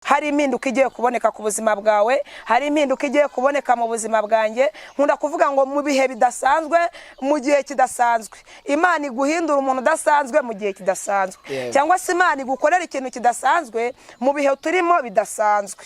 Hari impinduka igiye kuboneka ku buzima bwawe, hari impinduka igiye kuboneka mu buzima bwanjye. Nkunda kuvuga ngo mu bihe bidasanzwe, mu gihe kidasanzwe, Imana iguhindura umuntu udasanzwe mu gihe kidasanzwe, cyangwa se Imana igukorera ikintu kidasanzwe mu bihe turimo bidasanzwe.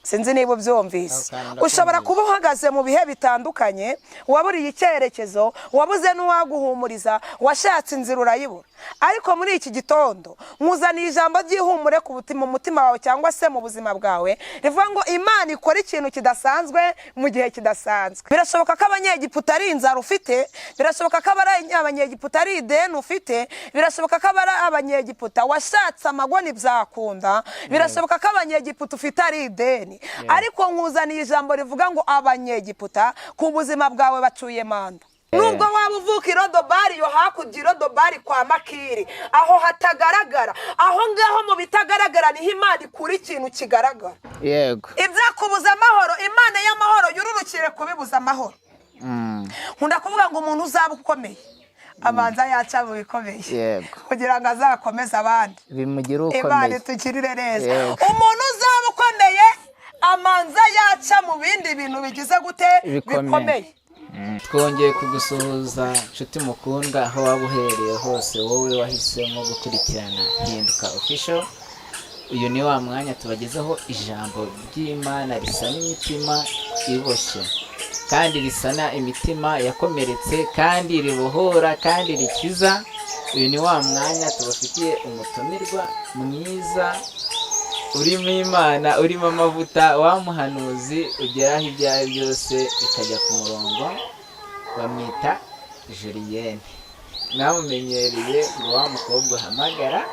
Sinzi niba ubyumvise. Ako kantu ndakumvise. Ushobora kuba uhagaze mu bihe bitandukanye, waburiye icyerekezo, wabuze n'uwaguhumuriza, washatse inzira urayibura. Ariko muri iki gitondo nkuzaniye ijambo ry'ihumure ku mu mutima wawe cyangwa se mu buzima bwawe, rivuga ngo Imana ikora ikintu kidasanzwe mu gihe kidasanzwe. Birashoboka ko Abanyegiputa ari inzara ufite, birashoboka ko Abanyegiputa ari ideni ufite, birashoboka ko ari Abanyegiputa washatse amagoni byakunda, birashoboka ko Abanyegiputa ufite ari ideni. Ariko nkuzaniye ijambo rivuga ngo Abanyegiputa ku buzima bwawe bacuye manda. Nubwo waba uvuka i Rodobari yo hakurya, i Rodobari kwa Makiri, aho hatagaragara, aho ngaho mu bitagaragara niho Imana ikura ikintu kigaragara. Ibyakubuza amahoro, Imana y'amahoro yururukire kubibuza amahoro. Nkunda kuvuga ngo umuntu uzaba ukomeye abanza yaca mu bikomeye kugira ngo azakomeze abandi. Bimugire Imana ukomeye. itugirire neza. Umuntu uzaba ukomeye amanza yaca mu bindi bintu bigize gute? Bikomeye. Bikomeye. Twongeye kugusuhuza, nshuti mukunda, aho waba uherereye hose, wowe wahisemo gukurikirana Hinduka Official. Uyu ni wa mwanya tubagezaho ijambo ry'Imana risana imitima iboshye, kandi risana imitima yakomeretse, kandi ribohora, kandi rikiza. Uyu ni wa mwanya tubafitiye umutumirwa mwiza urimo Imana, urimo amavuta, wa muhanuzi ugeraho ibyawe byose bikajya ku murongo. Bamwita Julienne, mwamumenyereye ngo wa mukobwa uhamagara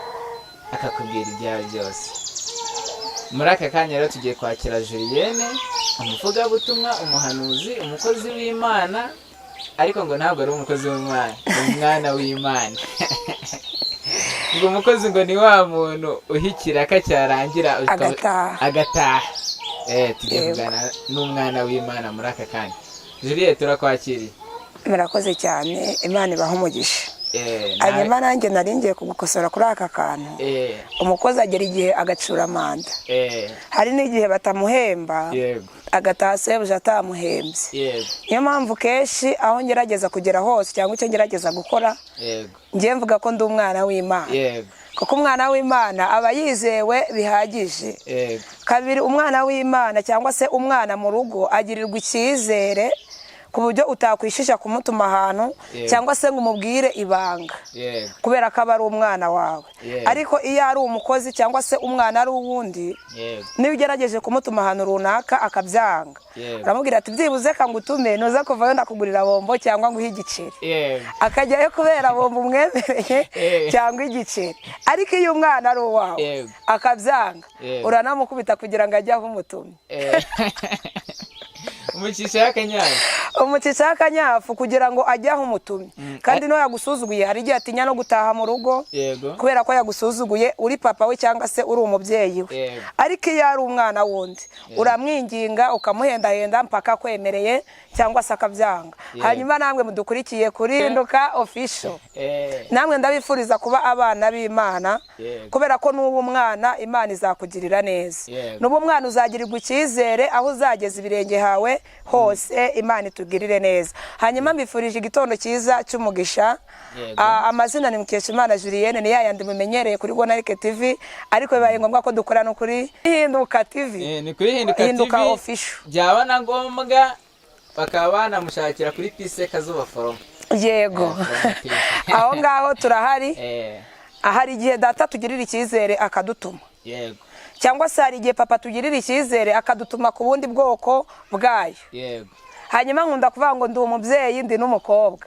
akakubwira ibyawe byose. Muri aka kanya rero tugiye kwakira Julienne, umuvugabutumwa, umuhanuzi, umukozi w'Imana. Ariko ngo ntabwo ari umukozi w'Imana, ni umwana w'Imana. Ngo umukozi ngo ni wa muntu uhikira cyarangira Agataha. Agataha. Tugiye kuganira n'umwana w'Imana muri aka kanya. Julienne, turakwakiriye. Murakoze cyane, Imana ibaha umugisha. Hanyuma nanjye nari ngiye kugukosora kuri aka kantu. Umukozi agera igihe agacura manda. Hari n'igihe batamuhemba, agataha sebuja atamuhembye. Niyo mpamvu kenshi aho ngerageza kugera hose cyangwa icyo ngerageza gukora, ngiye mvuga ko ndi umwana w'Imana, kuko umwana w'Imana aba yizewe bihagije. Kabiri, umwana w'Imana cyangwa se umwana mu rugo agirirwa icyizere ku buryo utakwishisha kumutuma ahantu cyangwa se ngo umubwire ibanga, kubera ko aba ari umwana wawe. Ariko iyo ari umukozi cyangwa se umwana ari uwundi, niba ugerageje kumutuma ahantu runaka akabyanga, uramubwira ati: "Byibuze kangutume, nuza kuvayo ndakugurira bombo cyangwa nguhe igiceri." Akajyayo kubera bombo umwemereye cyangwa igiceri. Ariko iyo umwana ari uwawe akabyanga, uranamukubita kugira ngo ajye aho umutumye. Umucisha y'akanyafu. Umucisha w'akanyafu kugira ngo ajye aho umutumye. Kandi niyo yagusuzuguye, hari igihe atinya no gutaha mu rugo kubera ko yagusuzuguye uri papa we cyangwa se uri umubyeyi we. Ariko iyo ari umwana wundi, uramwinginga, ukamuhendahenda mpaka akwemereye cyangwa se akabyanga. Hanyuma namwe mudukurikiye kuri Hinduka Official, namwe ndabifuriza kuba abana b'Imana, kubera ko n'uba umwana, Imana izakugirira neza. N'uba umwana, uzagirirwa icyizere aho uzageza ibirenge hawe hose. Imana itugirire neza. Hanyuma mbifurije igitondo cyiza cy'umugisha. Amazina ni Mukeshimana Julienne, ni yayandi mumenyereye kuri Gonarike TV, ariko bibaye ngombwa ko dukora no kuri Hinduka TV. Ni kuri Hinduka Hinduka TV. Official. Byaba na ngombwa bakaba banamushakira kuri Pise Kazuba Foroma. Yego. Foroma TV. Aho ngaho turahari. Hari igihe data tugirira icyizere akadutuma, cyangwa se hari igihe papa tugirira icyizere akadutuma ku bundi bwoko bwayo. Hanyuma nkunda kuvuga ngo ndi umubyeyi, ndi n'umukobwa.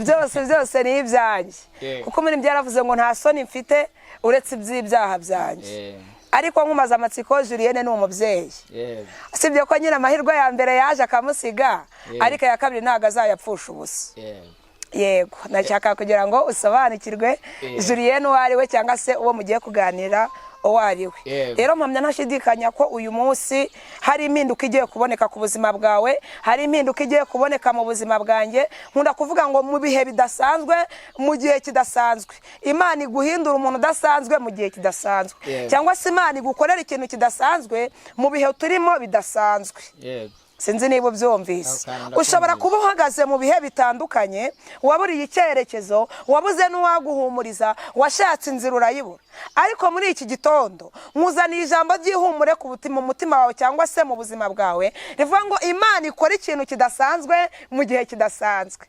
Byose byose ni ibyanjye, kuko muri byaravuze ngo nta soni mfite uretse iby'ibyaha byanjye. Ariko nkumaze amatsiko, Julienne ni umubyeyi? Usibye ko nyine amahirwe ya mbere yaje akamusiga, ariko aya kabiri ntabwo azayapfusha ubusa. Yego, ndashaka kugira ngo usobanukirwe Julienne uwo ari we cyangwa se uwo mugiye kuganira Uwo ari we. Yego. Rero mpamya ntashidikanya ko uyu munsi hari impinduka igiye kuboneka ku buzima bwawe, hari impinduka igiye kuboneka mu buzima bwanjye. Nkunda kuvuga ngo mu bihe bidasanzwe, mu gihe kidasanzwe, Imana iguhindura umuntu udasanzwe mu gihe kidasanzwe, cyangwa se Imana igukorera ikintu kidasanzwe mu bihe turimo bidasanzwe. Sinzi niba ubyumvise. Aho kantu Ushobora ndakumvise. kuba uhagaze mu bihe bitandukanye, waburiye icyerekezo, wabuze n'uwaguhumuriza, washatse inzira urayibura. Ariko muri iki gitondo nkuzaniye ijambo ry'ihumure ku mu mutima wawe cyangwa se mu buzima bwawe, rivuga ngo Imana ikora ikintu kidasanzwe mu gihe kidasanzwe.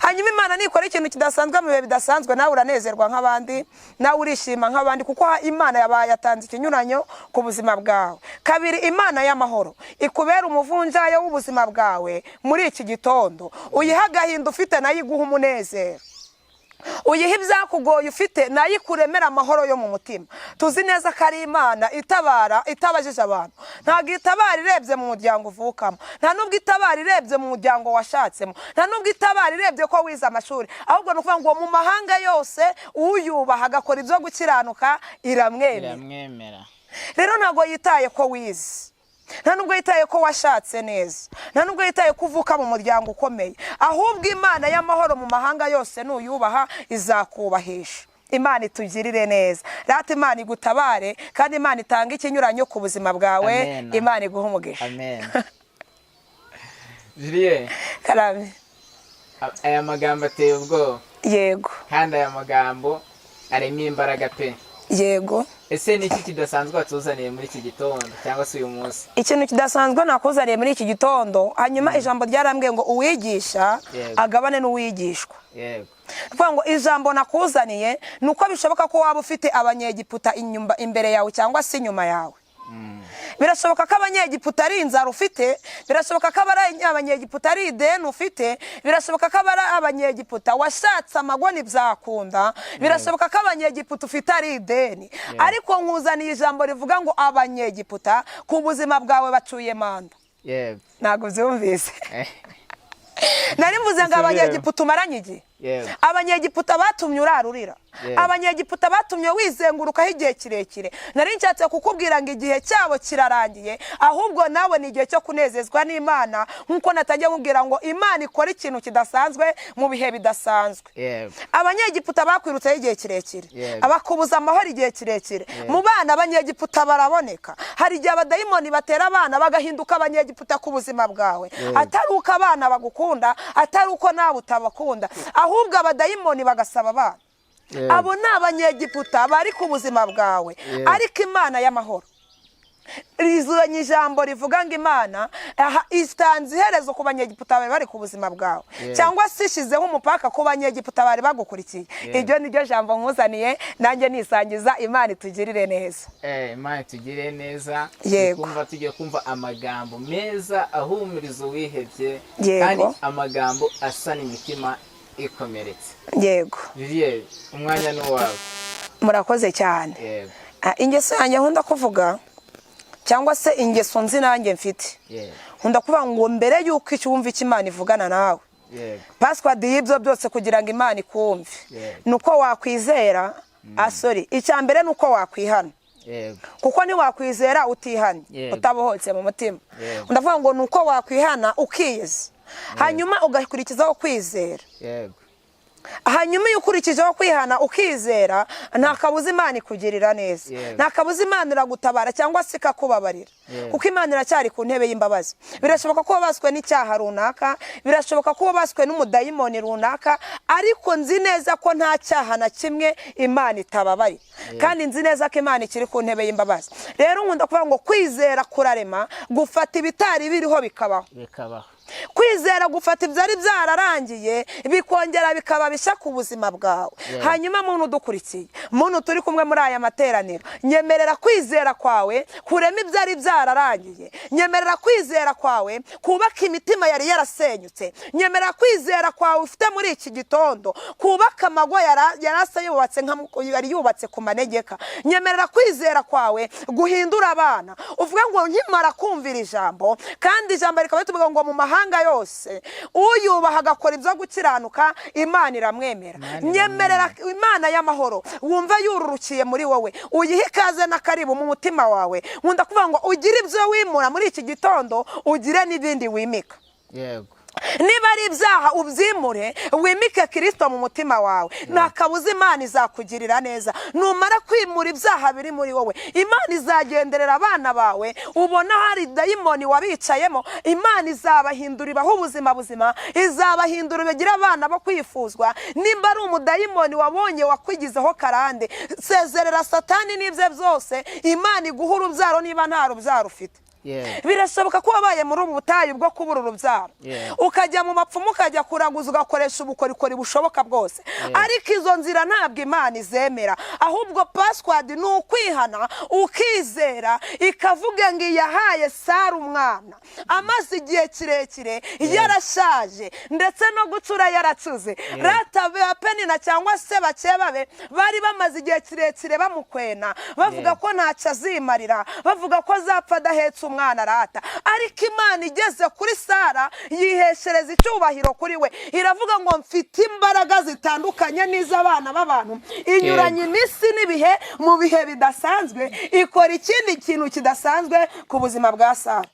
Hanyuma Imana nikora ikintu kidasanzwe mu bihe bidasanzwe, nawe uranezerwa nk'abandi, nawe urishima nk'abandi, kuko Imana yabaye yatanze ikinyuranyo ku buzima bwawe. Kabiri, Imana y'amahoro ikubera umuvunjayo w'ubuzima bwawe muri iki gitondo. Uyihe agahinda ufite, nayo iguha umunezero. Uyihe ibyakugoye ufite, nayo ikuremera amahoro yo mu mutima. Tuzi neza ko ari Imana itabara itabajije abantu. Ntabwo itabara irebye mu muryango uvukamo, nta nubwo itabara irebye mu muryango washatsemo, nta nubwo itabara irebye ko wize amashuri. Ahubwo ni ukuvuga ngo mu mahanga yose uyubaha agakora ibyo gukiranuka iramwemera. Iramwemera. Rero ntabwo yitaye ko wize, nta nubwo yitaye ko washatse neza, nta nubwo yitaye ko uvuka mu muryango ukomeye. Ahubwo Imana y'amahoro mu mahanga yose nuyubaha izakubahisha. Imana itugirire neza rata, Imana igutabare, kandi Imana itanga ikinyuranyo ku buzima bwawe. Amen. Imana iguhe umugisha. Amen. Julie, Karame. Aya magambo ateye ubwoba. Kandi aya magambo arimo imbaraga pe. Ese ni iki kidasanzwe watuzaniye muri iki gitondo cyangwa se uyu munsi? Ikintu kidasanzwe nakuzaniye muri iki gitondo, hanyuma ijambo ryarambwiye ngo uwigisha agabane n'uwigishwa. Kuvuga ngo ijambo nakuzaniye ni uko bishoboka ko waba ufite Abanyegiputa inyuma, imbere yawe cyangwa se inyuma yawe. Birashoboka ko Abanyegiputa ari inzara ufite, birashoboka ko Abanyegiputa ari ideni ufite, birashoboka ko ari Abanyegiputa washatse amago ntibyakunda, birashoboka ko Abanyegiputa ufite ari ideni. Ariko nkuzaniye ijambo rivuga ngo Abanyegiputa ku buzima bwawe bacuye manda. Ntabwo byumvise. Nari mvuze ngo Isubiremo. Abanyegiputa umaranye igihe, Abanyegiputa batumye urarurira, Abanyegiputa batumye wizengurukaho igihe kirekire, nari nshatse kukubwira ngo igihe cyabo kirarangiye. Ahubwo nawe ni igihe cyo kunezezwa n'Imana, nk'uko natangiye nkubwira ngo Imana ikora ikintu kidasanzwe mu bihe bidasanzwe. Abanyegiputa bakwirutseho igihe kirekire, bakubuza amahoro igihe kirekire. Mu bana Abanyegiputa baraboneka. Hari igihe abadayimoni batera abana bagahinduka Abanyegiputa ku buzima bwawe, atari uko abana bagukunda, atari uko nawe utabakunda, ahubwo abadayimoni bagasaba abana. Abo ni Abanyegiputa bari ku buzima bwawe. Ariko Imana y'amahoro rizanye ijambo rivuga ngo Imana aha itanze iherezo ku Banyegiputa bari bari ku buzima bwawe, cyangwa se ishyizeho umupaka ku Banyegiputa bari bagukurikiye. Iryo ni ryo jambo nkuzaniye nanjye nisangiza. Imana itugirire neza. Imana itugirire neza. Yego. Kumva tugiye kumva amagambo meza ahumuriza uwihebye, kandi amagambo asana imitima ikomeretse. Julie, umwanya ni uwawe. Murakoze cyane. Ingeso yanjye nkunda kuvuga, cyangwa se ingeso nzi nanjye mfite, nkunda kuvuga ngo mbere y'uko icyo wumva icyo Imana ivugana nawe, password y'ibyo byose kugira ngo Imana ikumve ni uko wakwizera. Sorry, icya mbere ni uko wakwihana, kuko ntiwakwizera utihanye, utabohotse mu mutima. Ndavuga ngo ni uko wakwihana ukiyeza, hanyuma ugakurikizaho kwizera. Hanyuma iyo ukurikijeho kwihana ukizera, nta kabuza Imana ikugirira neza. Nta kabuza Imana iragutabara cyangwa se ikakubabarira, kuko Imana iracyari ku ntebe y'imbabazi. Birashoboka ko wabaswe n'icyaha runaka, birashoboka ko wabaswe n'umudayimoni runaka, ariko nzi neza ko nta cyaha na kimwe Imana itababarira, kandi nzi neza ko Imana ikiri ku ntebe y'imbabazi. Rero nkunda kuvuga ngo kwizera kurarema, gufata ibitari biriho bikabaho. Bikabaho. Kwizera gufata ibyari byararangiye bikongera bikaba bishya ku buzima bwawe. Hanyuma muntu udukurikiye, muntu turi kumwe muri aya materaniro, nyemerera kwizera kwawe kurema ibyari byararangiye, nyemerera kwizera kwawe kubaka imitima yari yarasenyutse, nyemerera kwizera kwawe ufite muri iki gitondo kubaka amago yarasa yubatse nka yari yubatse ku manegeka, nyemerera kwizera kwawe guhindura abana. Uvuge ngo nkimara kumvira ijambo, kandi ijambo rikaba rituvuga ngo mu mahanga yose, uyubaha agakora ibyo gukiranuka, Imana iramwemera. Imana Nyemerera Imana y'amahoro wumva yururukiye muri wowe, uyihe ikaze n'akaribu mu mutima wawe. Nkunda kuvuga ngo ugire ibyo wimura muri iki gitondo, ugire n'ibindi wimika. Niba ari ibyaha ubyimure, wimike Kirisito mu mutima wawe, nta kabuza Imana izakugirira neza. Numara kwimura ibyaha biri muri wowe, Imana izagenderera abana bawe. Ubona hari dayimoni wabicayemo, Imana izabahindura ibahe ubuzima buzima, izabahindura bagire abana bo kwifuzwa. Nimba ari umudayimoni wabonye wakwigizeho karande, sezerera Satani n'ibye byose, Imana iguha urubyaro niba nta rubyaro ufite. Birashoboka ko wabaye muri ubu butayu bwo kubura urubyaro, ukajya mu mapfumu, ukajya kuraguza, ugakoresha ubukorikori bushoboka bwose, ariko izo nzira ntabwo Imana izemera. Ahubwo password ni ukwihana, ukizera, ikavuga ngo iyahaye Sara umwana amaze igihe kirekire yarashaje, ndetse no gucura yaracuze. Rata ba Penina cyangwa se bakeba be bari bamaze igihe kirekire bamukwena, bavuga ko ntacyo azimarira, bavuga ko azapfa adahetse umwana rata. Ariko Imana igeze kuri Sara yiheshereza icyubahiro kuri we, iravuga ngo mfite imbaraga zitandukanye n'iz'abana b'abantu. Inyuranye iminsi n'ibihe mu bihe bidasanzwe, ikora ikindi kintu kidasanzwe ku buzima bwa Sara.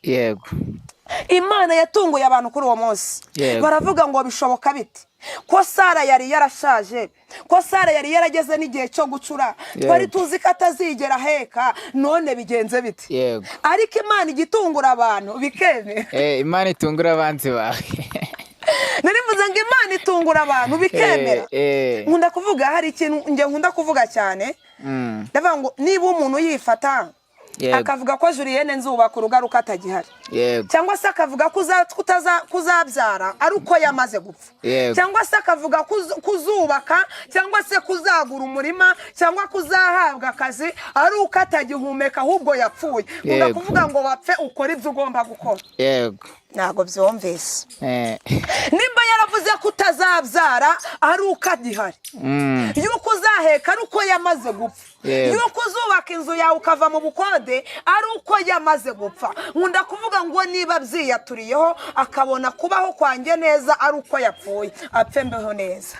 Imana yatunguye abantu kuri uwo munsi. Baravuga ngo bishoboka bite ko Sara yari yarashaje, ko Sara yari yarageze n'igihe cyo gucura, twari tuzi ko atazigera aheka, none bigenze bite? Ariko Imana igitungura abantu bikemera. Imana itungura abanzi bawe. Narivuze ngo Imana itungura abantu bikemera. Nkunda kuvuga, hari ikintu njye nkunda kuvuga cyane, ndavuga ngo niba umuntu yifata akavuga ko Julienne nzubaka urugo ari uko atagihari, cyangwa se akavuga ko kuzabyara ari uko yamaze gupfa, cyangwa se akavuga kuzubaka, cyangwa se kuzagura umurima, cyangwa kuzahabwa akazi ari uko atagihumeka ahubwo yapfuye, nkunda kuvuga ngo bapfe ukore ibyo ugomba gukora. Ntabwo byumvise. Nimba yaravuze ko utazabyara ari uko agihari, yuko uzaheka ari uko yamaze gupfa, yuko uzubaka inzu yawe ukava mu bukode ari uko yamaze gupfa, nkunda kuvuga ngo niba byiyaturiyeho akabona kubaho kwanjye neza ari uko yapfuye, apfe mbeho neza.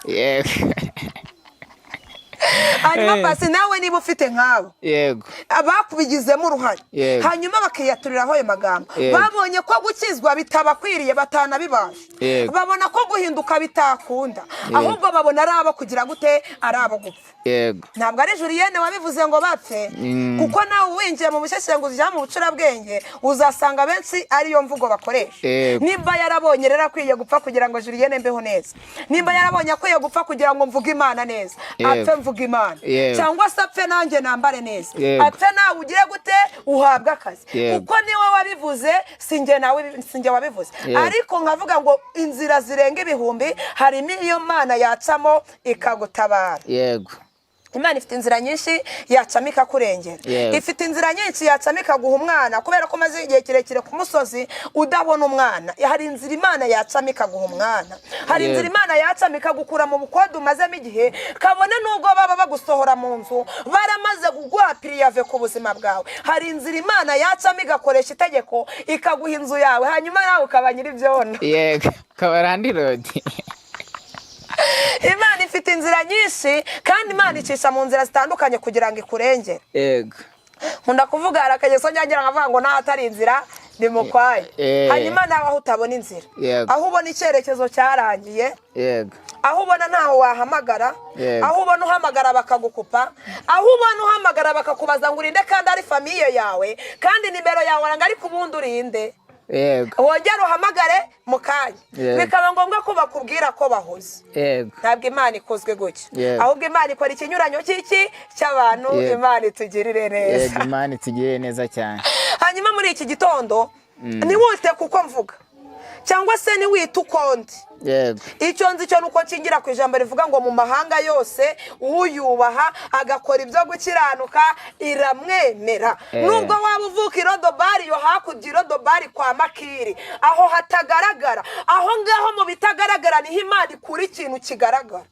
Hanyuma pasi, nawe niba ufite nk'abo abakubigizemo uruhare, hanyuma bakiyaturiraho ayo magambo, babonye ko gukizwa bitabakwiriye, batanabibasha, babona ko guhinduka bitakunda, ahubwo babona ari abo kugira gute? Ari abo gupfa. Ntabwo ari Julienne wabivuze ngo bapfe, kuko nawe winjiye mu busesenguzi cyangwa mu bucurabwenge uzasanga benshi ariyo mvugo bakoresha. Nimba yarabonye rero akwiye gupfa kugira ngo Julienne mbeho neza, nimba yarabonye akwiye gupfa kugira ngo mvuge Imana neza, apfe mvuge Imana, cyangwa se apfe nanjye nambare neza, apfe nawe ugire gute? Uhabwe akazi, kuko niwe wabivuze, si njye nawe, si njye wabivuze. Ariko nkavuga ngo inzira zirenga ibihumbi harimo iyo Mana yacamo ikagutabara. Imana ifite inzira nyinshi yacamo ikakurengera. Ifite inzira nyinshi yacamo ikaguha umwana, kubera ko umaze igihe kirekire ku musozi udabona umwana. Hari inzira Imana yacamo ikaguha umwana. Hari inzira Imana yacamo ikagukura mu bukode umazemo igihe, kabone n'ubwo baba bagusohora mu nzu baramaze kuguha préavis ku buzima bwawe. Hari inzira Imana yacamo igakoresha itegeko ikaguha inzu yawe, hanyuma nawe ukaba nyir'ibyondo. Yego, ukaba landlord. Imana ifite inzira nyinshi, kandi Imana icisha mu nzira zitandukanye kugira ngo ikurengere. Nkunda kuvuga, hari akageso njya nkavuga ngo naho atari inzira ni mukwaye. Hanyuma nawe aho utabona inzira, aho ubona icyerekezo cyarangiye, aho ubona ntaho wahamagara, aho ubona uhamagara bakagukupa, aho ubona uhamagara bakakubaza ngo urinde kandi ari famille yawe, kandi nimero yawe aranga, ariko ubundi urinde, wongere uhamagare mu kanya, bikaba ngombwa ko bakubwira ko bahuze, ntabwo Imana ikozwe gutya. Ahubwo Imana ikora ikinyuranyo cy'iki? Cy'abantu. Imana itugirire neza. Yego, Imana itugirire neza cyane. Hanyuma muri iki gitondo ntiwite kuko mvuga, cyangwa se ntiwite uko ndi. Icyo nzi cyo ni uko nkingira ku ijambo rivuga ngo mu mahanga yose uyubaha agakora ibyo gukiranuka iramwemera. Nubwo waba uvuka i Rodobari yo hakurya, i Rodobari kwa Makiri, aho hatagaragara, aho ngaho mu bitagaragara niho Imana ikura ikintu kigaragara.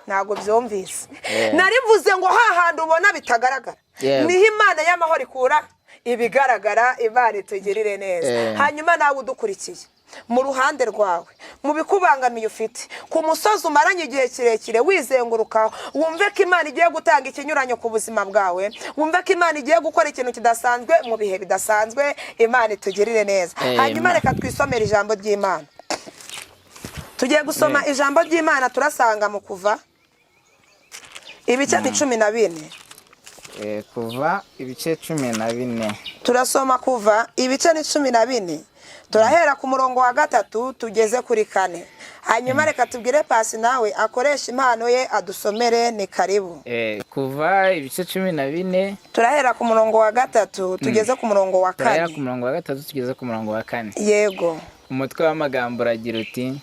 Ntabwo byumvise. Narivuze ngo hahandi ubona bitagaragara niho Imana y'amahoro ikura ibigaragara. Imana itugirire neza. Hanyuma nawe udukurikiye Mu ruhande rwawe, mu bikubangamiye ufite, ku musozi umaranye igihe kirekire wizengurukaho, wumve ko Imana igiye gutanga ikinyuranyo ku buzima bwawe, wumve ko Imana igiye gukora ikintu kidasanzwe mu bihe bidasanzwe. Imana itugirire neza. Amen. Hanyuma reka twisomere ijambo ry'Imana. Tugiye gusoma ijambo ry'Imana, turasanga mu Kuva ibice ni 14. Kuva ibice 14. Turasoma Kuva ibice ni 14, turahera ku murongo wa 3 tugeze kuri 4. Hanyuma reka tubwire Pasi nawe akoresha impano ye adusomere. Ni karibu. Kuva ibice 14. Turahera ku murongo wa 3 tugeze ku murongo wa Turahera ku 4. murongo wa 3 tugeze ku murongo wa 4. Yego. Umutwe w'amagambo uragira uti: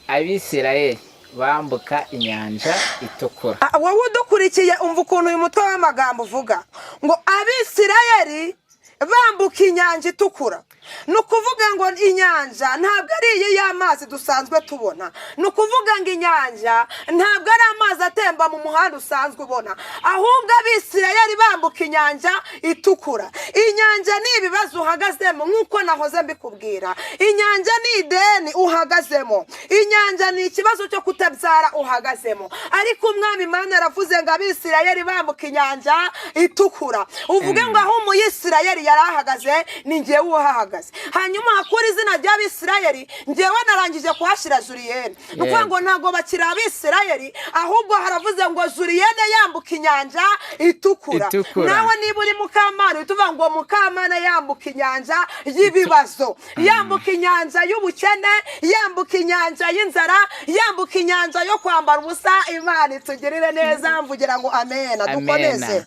"Abisirayeli bambuka Inyanja Itukura." Ah, wowe udukurikiye, umva ukuntu uyu mutwe w'amagambo uvuga ngo "Abisirayeli bambuka Inyanja Itukura". Ni ukuvuga ngo inyanja ntabwo ari iyi y'amazi dusanzwe tubona. Ni ukuvuga ngo inyanja ntabwo ari amazi atemba mu muhanda usanzwe ubona, ahubwo Abisirayeli bambuka Inyanja Itukura. Inyanja ni ibibazo uhagazemo, nk'uko nahoze mbikubwira. Inyanja ni ideni uhagazemo, inyanja ni ikibazo cyo kutabyara uhagazemo. Ariko Umwami Imana aravuze ngo Abisirayeli bambuka Inyanja Itukura. Uvuge ngo aho Umuyisirayeli yari ahagaze ni ngewe uhahagaze. Hanyuma hakura izina ry'Abisirayeli, ngewe narangije kuhashyira Juliyene. Ni ukuvuga ngo ntabwo bakiri Abisirayeli, ahubwo haravuze ngo Juliyene yambuka Inyanja Itukura. Itukura. Nawe niba uri Mukamana, uhita uvuga ngo Mukamana yambuka inyanja y'ibibazo, yambuka inyanja y'ubukene, yambuka inyanja y'inzara, yambuka inyanja yo kwambara ubusa. Imana itugirire neza. Mvugira ngo amena. Dukomeze. Amena.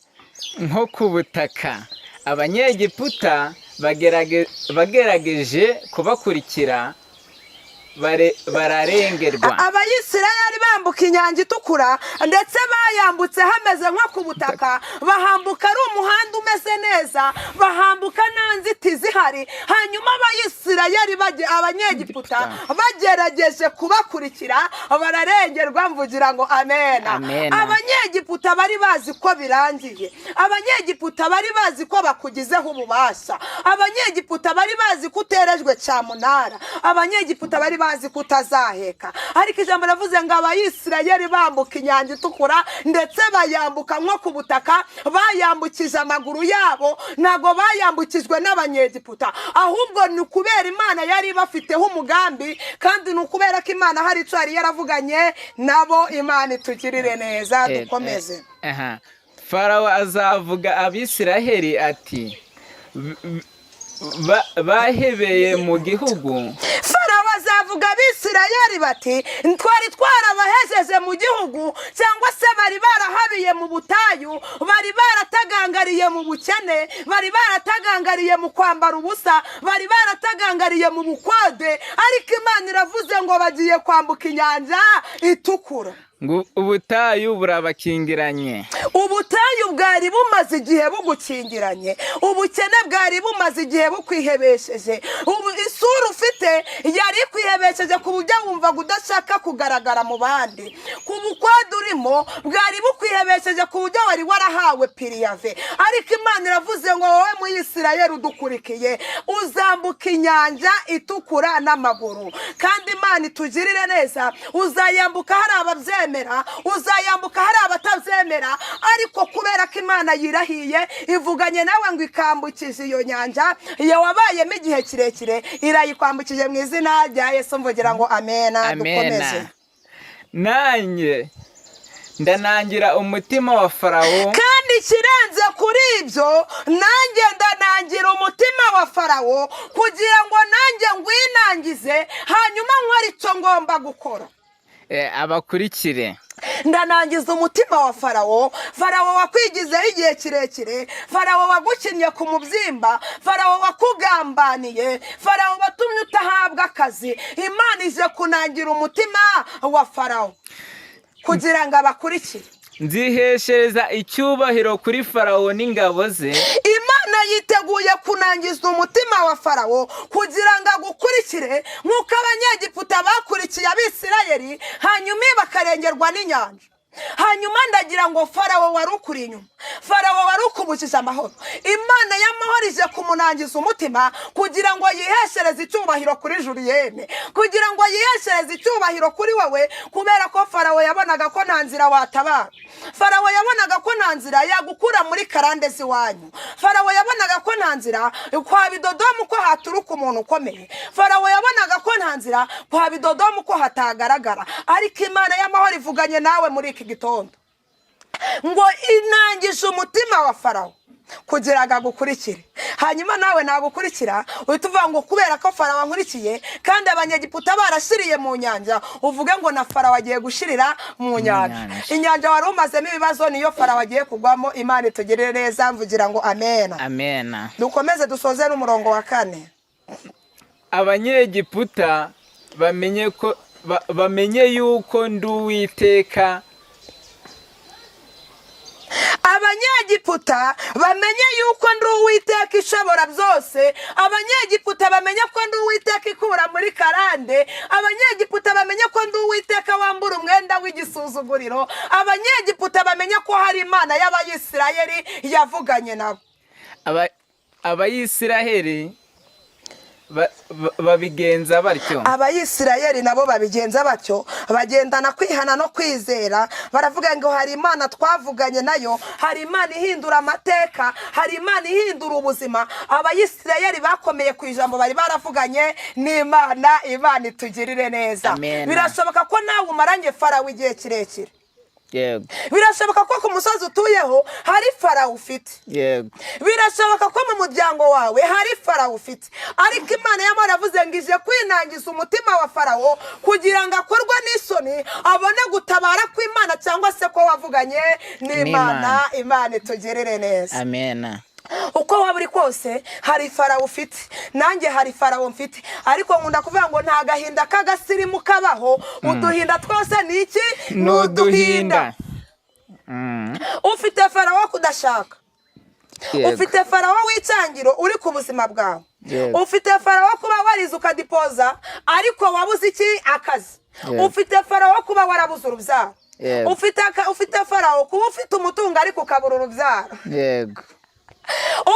Nko ku butaka, Abanyegiputa bagerageje kubakurikira bararengerwa. Abayisirayeli bambuka Inyanja Itukura, ndetse bayambutse hameze nko ku butaka, bahambuka ari umuhanda umeze neza, bahambuka nta nzitizi ihari. Hanyuma Abayisirayeli Abanyegiputa bagerageje kubakurikira bararengerwa. Mvugira ngo amena. Amena. Abanyegiputa bari bazi ko birangiye, Abanyegiputa bari bazi ko bakugizeho ububasha, Abanyegiputa bari bazi ko uterejwe cyamunara, Abanyegiputa bari bazi ko utazaheka. Ariko ijambo ravuze ngo Abayisirayeli bambuka Inyanja Itukura, ndetse bayambuka nko ku butaka, bayambukije amaguru yabo, ntabwo bayambukijwe n'Abanyegiputa, ahubwo ni ukubera Imana yari ibafiteho umugambi, kandi ni ukubera ko Imana hari icyo yari yaravuganye nabo. Imana itugirire neza. Dukomeze. Aha. Farawo azavuga Abisiraheli ati: "Bahebeye mu gihugu." Farawo azavuga Abisirayeli bati: "Twari twarabahejeje mu gihugu", cyangwa se bari barahabiye mu butayu, bari baratagangariye mu bukene, bari baratagangariye mu kwambara ubusa, bari baratagangariye mu bukode. Ariko Imana iravuze ngo bagiye kwambuka Inyanja Itukura. Ngo ubutayu burabakingiranye. Ubutayu bwari bumaze igihe bugukingiranye, ubukene bwari bumaze igihe bukwihebesheje, ubu isura ufite yari ikwihebesheje ku buryo wumvaga udashaka kugaragara mu bandi, ku bukode urimo bwari bukwihebesheje ku buryo wari warahawe préavis. Ariko Imana iravuze ngo wowe Muyisirayeli udukurikiye, uzambuka Inyanja Itukura n'amaguru. Kandi Imana itugirire neza. Uzayambuka hari ababyemera, uzayambuka hari abatabyemera, ariko kubera ko Imana yirahiye, ivuganye nawe ngo ikambukije iyo nyanja iyo wabayemo igihe kirekire, irayikwambukije mu izina rya Yesu. Mvugira ngo amena. Dukomeze. Amena. Nanjye ndanangira umutima wa Farawo. Kandi ikirenze kuri ibyo, nanjye ndanangira umutima wa Farawo, kugira ngo nanjye ngwinangize, hanyuma nkore icyo ngomba gukora. Abakurikire. Ndanangiza umutima wa Farawo. Farawo wakwigizeho igihe kirekire, Farawo wagukinnye ku mubyimba, Farawo wakugambaniye, Farawo watumye utahabwa akazi, Imana ije kunangira umutima wa Farawo kugira ngo abakurikire. Nziheshereza icyubahiro kuri Farawo n'ingabo ze. Imana yiteguye kunangiza umutima wa Farawo kugira ngo agukurikire, nk'uko Abanyegiputa bakurikiye Abisirayeli, hanyuma bakarengerwa n'inyanja. Hanyuma ndagira ngo Farawo wari ukuri inyuma, Farawo wari ukubujije amahoro, Imana y'amahoro ije kumunangiza umutima kugira ngo yiheshereze icyubahiro kuri Juliyene, kugira ngo yiheshereze icyubahiro kuri wowe, kubera ko Farawo yabonaga ko nta nzira watabara. Farawo yabonaga ko nta nzira yagukura muri karande z'iwanyu. Farawo yabonaga ko nta nzira kwa Bidodomu ko haturuka umuntu ukomeye. Farawo yabonaga ko nta nzira kwa Bidodomu ko hatagaragara. Ariko Imana y'amahoro ivuganye nawe muri iki gitondo ngo inangije umutima wa Farawo kugira ngo agukurikire. Hanyuma nawe nagukurikira, uhita uvuga ngo kubera ko Farawo ankurikiye kandi Abanyegiputa barashiriye mu nyanja, uvuge ngo na Farawo agiye gushirira mu nyanja. Nyanja. Inyanja wari umazemo ibibazo niyo Farawo agiye kugwamo. Imana itugirire neza. Mvugira ngo amena. Amena. Dukomeze dusoze n'umurongo wa 4. Abanyegiputa bamenye ko bamenye yuko ndi Uwiteka. Abanyegiputa bamenye yuko ndi Uwiteka ishobora byose. Abanyegiputa bamenye ko ndi Uwiteka ikura muri karande. Abanyegiputa bamenye ko ndi Uwiteka wambura umwenda w'igisuzuguriro. Abanyegiputa bamenye ko hari Imana y'Abayisirayeli yavuganye nabo. Abayisiraheli babigenza batyo. Abayisirayeli nabo babigenza batyo, bagendana kwihana no kwizera. Baravuga ngo hari Imana twavuganye nayo, hari Imana ihindura amateka, hari Imana ihindura ubuzima. Abayisirayeli bakomeye ku ijambo bari baravuganye n'Imana. Imana itugirire neza. Amen. Birashoboka ko nawe umaranye Farawo igihe kirekire. Yego. Birashoboka ko ku musozi utuyeho hari Farawo ufite. Yego. Birashoboka ko mu muryango wawe hari Farawo ufite. Ariko Imana y'amahoro yavuze ngo ije kwinangiza umutima wa Farawo kugira ngo akorwe n'isoni, abone gutabara kw'Imana cyangwa se ko wavuganye n'Imana. Imana itugirire neza. Amena. Uko waba uri kose hari Farawo ufite, nanjye hari Farawo mfite. Ariko nkunda kuvuga ngo nta gahinda k'agasirimu kabaho. Uduhinda twose ni iki? Ni uduhinda. Ufite Farawo kudashaka. Yego. Ufite Farawo w'icyangiro uri ku buzima bwawe. Yego. Ufite Farawo kuba warize ukadipoza ariko wabuze iki? Akazi. Yego. Ufite Farawo kuba warabuze urubyaro. Yego. Ufite Farawo kuba ufite umutungo ariko ukabura urubyaro. Yego.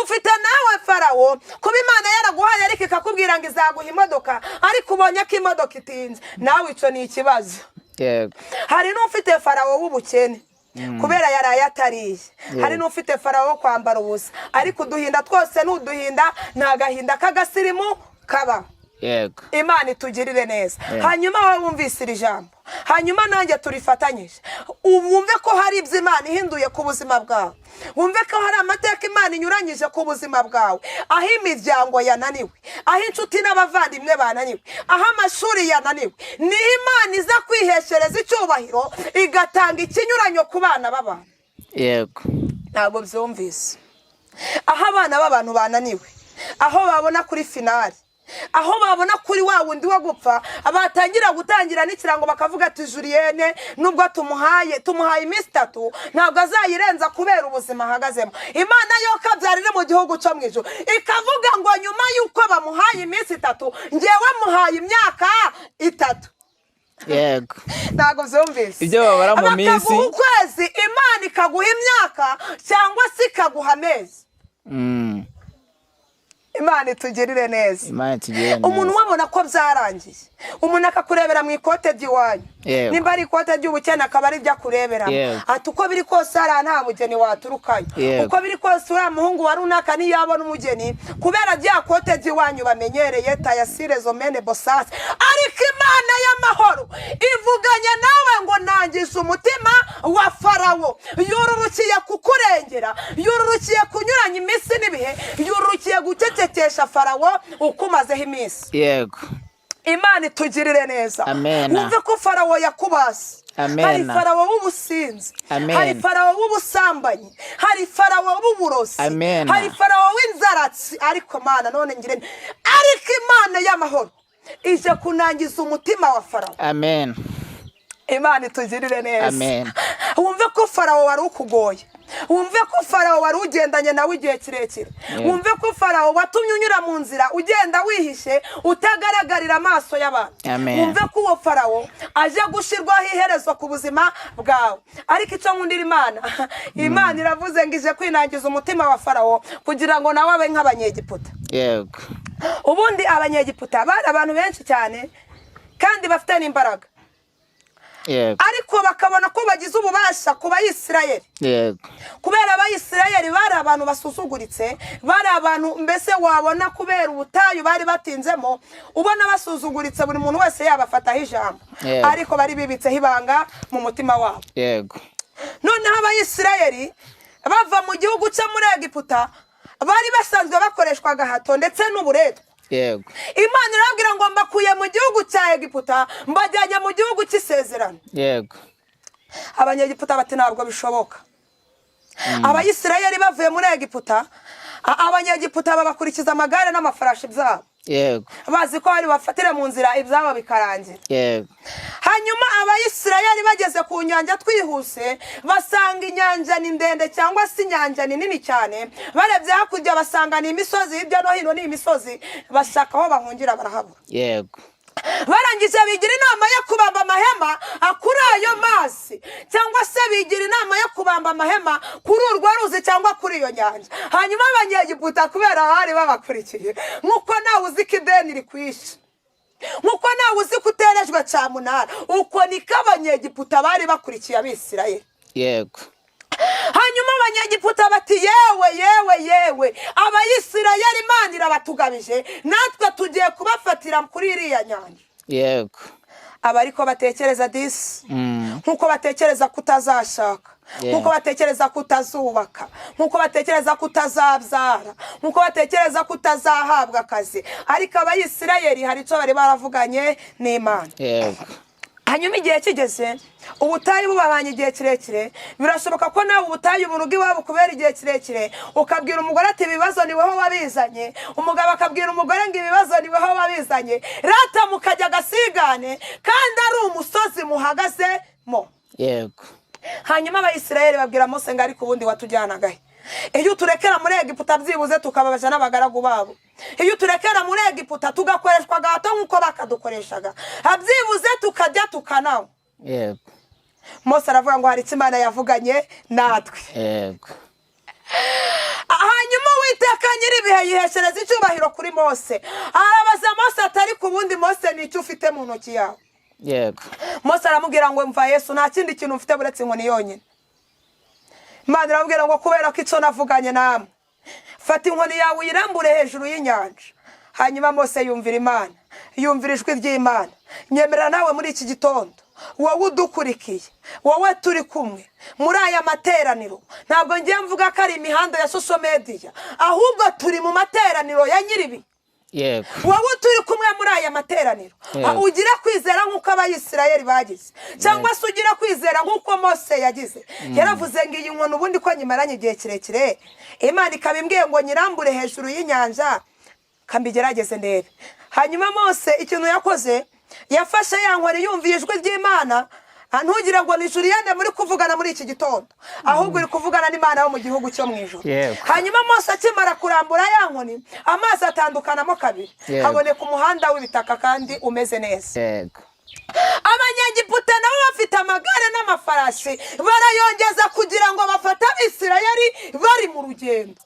Ufite nawe Farawo kuba Imana yaraguhaye ariko ikakubwira ngo izaguha imodoka, ariko ubonye ko imodoka itinze. Nawe icyo ni ikibazo. Yego. Hari n'ufite Farawo w'ubukene kubera yaraye atariye. Hari n'ufite Farawo wo kwambara ubusa. Ariko uduhinda twose ni uduhinda, nta gahinda k'agasirimu kaba. Yego. Imana itugirire neza. Yeah. Hanyuma wowe wumvise iri jambo, hanyuma nanjye turifatanyije, wumve ko hari ibyo Imana ihinduye ku buzima bwawe, wumve ko hari amateka Imana inyuranyije ku buzima bwawe. Aho imiryango yananiwe, aho inshuti n'abavandimwe bananiwe, aho amashuri yananiwe, niho Imana iza kwiheshereza icyubahiro, igatanga ikinyuranyo ku bana b'abantu. Yego. Ntabwo byumvise. Aho abana b'abantu bananiwe, aho babona kuri finali, aho babona kuri wa wundi wo gupfa, batangira gutangira n'ikirango bakavuga ati Juliyene nubwo tumuhaye iminsi 3 ntabwo azayirenza kubera ubuzima ahagazemo. Imana yo kabyara iri mu gihugu cyo mu ijuru ikavuga ngo nyuma y'uko bamuhaye iminsi 3, ngewe muhaye imyaka 3. Yego. Ntabwo byumvise. Ibyo babara mu minsi. Bakaguha ukwezi, Imana ikaguha imyaka cyangwa se ikaguha amezi. Imana itugirire neza. Imana itugirire neza. Umuntu wabona ko byarangiye, umuntu akakurebera mu ikote ry'iwanyu. Yego. Nimba ari ikote ry'ubukene akaba ari ibyo akureberamo. Yego. Ati uko biri kose hariya nta mugeni waturukayo. Yego. Uko biri kose uriya muhungu wa runaka ntiyabona umugeni kubera rya kote ry'iwanyu bamenyereye, tayasire zomene bosase. Ariko Imana y'amahoro ivuganye nawe ngo nangize umutima wa Farawo. Yururukiye kukurengera, yururukiye kunyuranya iminsi n'ibihe, yururukiye gucecekesha Farawo ukumazeho iminsi. Yego. Imana itugirire neza. Amen. Wumve ko Farawo yakubase. Amen. Hari Farawo w'ubusinzi, Amen. hari Farawo w'ubusambanyi, hari Farawo w'uburozi, Amen. hari Farawo w'inzaratsi. Ariko Mana none ngire nte? Ariko Imana y'amahoro ije kunangiza umutima wa Farawo. Amen. Imana itugirire neza. Amen. Wumve ko Farawo wari ukugoye. Wumve ko Farawo wari ugendanye nawe igihe kirekire, wumve ko Farawo watumye unyura mu nzira ugenda wihishe utagaragarira amaso y'abantu, Amen. wumve ko uwo Farawo aje gushyirwaho iherezo ku buzima bwawe. Ariko icyo nkundira Imana, Imana iravuze ngo ije kwinangiza umutima wa Farawo kugira ngo nawe abe nk'Abanyegiputa. Ubundi Abanyegiputa bari abantu benshi cyane kandi bafite n'imbaraga, ariko bakabona ko bagize ububasha ku Bayisirayeli, kubera Abayisirayeli bari abantu basuzuguritse, bari abantu mbese wabona kubera ubutayu bari batinzemo, ubona basuzuguritse, buri muntu wese yabafataho ijambo, ariko bari bibitseho ibanga mu mutima wabo. Noneho Abayisirayeli bava mu gihugu cyo muri Egiputa, bari basanzwe bakoreshwa agahato ndetse n'uburetwa. Imana irababwira ngo mbakuye mu gihugu cya Egiputa, mbajyanye mu gihugu cy'isezerano. Abanyegiputa bati ntabwo bishoboka. Abayisirayeli bavuye muri Egiputa, Abanyegiputa babakurikiza amagare n'amafarashi byabo, bazi ko bari bafatire mu nzira ibyabo bikarangira. Hanyuma Abayisirayeli bageze ku nyanja, twihuse, basanga inyanja ni ndende cyangwa se inyanja ni nini cyane. Barebye hakurya basanga ni imisozi, hirya no hino ni imisozi, bashaka aho bahungira barahabura. Barangije bigira inama yo kubamba amahema kuri ayo mazi, cyangwa se bigira inama yo kubamba amahema kuri urwo ruzi cyangwa kuri iyo nyanja. Hanyuma Abanyegiputa, kubera bari babakurikiye, nk'uko nawe uzi ko ideni rikwishe, nk'uko nawe uzi ko uterejwe cyamunara, uko niko Abanyegiputa bari bakurikiye Abisirayeli. Hanyuma Abanyegiputa bati yewe, yewe, yewe, Abayisirayeli Imana irabatugabije, natwe tugiye kubafatira kuri iriya nyanja. Aba ariko batekereza disi, nk'uko batekereza kutazashaka, nk'uko batekereza kutazubaka, nk'uko batekereza kutazabyara, nk'uko batekereza kutazahabwa akazi. Ariko Abayisirayeli hari icyo bari baravuganye n'Imana. Hanyuma igihe kigeze, ubutayu bubabanye igihe kirekire. Birashoboka ko nawe ubutayu mu rugo iwabo kubera igihe kirekire, ukabwira umugore ati ibibazo ni wowe wabizanye, umugabo akabwira umugore ngo ibibazo ni wowe wabizanye, rata mukajya agasigane kandi ari umusozi muhagazemo. Hanyuma Abayisirayeli babwira Mose ngo ariko ubundi watujyanagahe? Iyo uturekera muri Egiputa byibuze tukababaja n'abagaragu babo, iyo uturekera muri Egiputa tugakoreshwa agahato nk'uko bakadukoreshaga, byibuze tukajya tukananywa. Mose aravuga ngo hari icyo Imana yavuganye natwe. Hanyuma Uwiteka nyir'ibihe yiheshereza icyubahiro kuri Mose. Arabaza Mose ati ariko ubundi Mose, ni icyo ufite mu ntoki yawe? Mose aramubwira ngo mva Yesu, nta kindi kintu mfite buretse inkoni yonyine. Imana iramubwira ngo kubera ko icyo navuganye namwe, fata inkoni yawe uyirambure hejuru y'inyanja. Hanyuma Mose yumvira Imana, yumvira ijwi ry'Imana. Nyemerera nawe muri iki gitondo, wowe udukurikiye, wowe turi kumwe muri aya materaniro, ntabwo ngiye mvuga ko ari imihanda ya social media, ahubwo turi mu materaniro ya nyiribi. Wowe turi kumwe muri aya materaniro, ugira kwizera nk'uko Abayisirayeli bagize, cyangwa se ugira kwizera nk'uko Mose yagize. Yaravuze ngo iyi nkoni ubundi ko nyimaranye igihe kirekire, Imana ikaba imbwiye ngo nyirambure hejuru y'inyanja, kambigerageze ndebe. Hanyuma Mose ikintu yakoze, yafashe ya nkoni yumviye ijwi ry'Imana. Ntugire ngo ni Julienne muri kuvugana muri iki gitondo, ahubwo uri kuvugana n'Imana yo mu gihugu cyo mu ijuru. Hanyuma Mose akimara kurambura ya nkoni, amazi atandukanamo kabiri, haboneka umuhanda w'ibitaka kandi umeze neza. Abanyegiputa nabo bafite amagare n'amafarashi, barayongeza kugira ngo bafate Abisirayeli bari mu rugendo.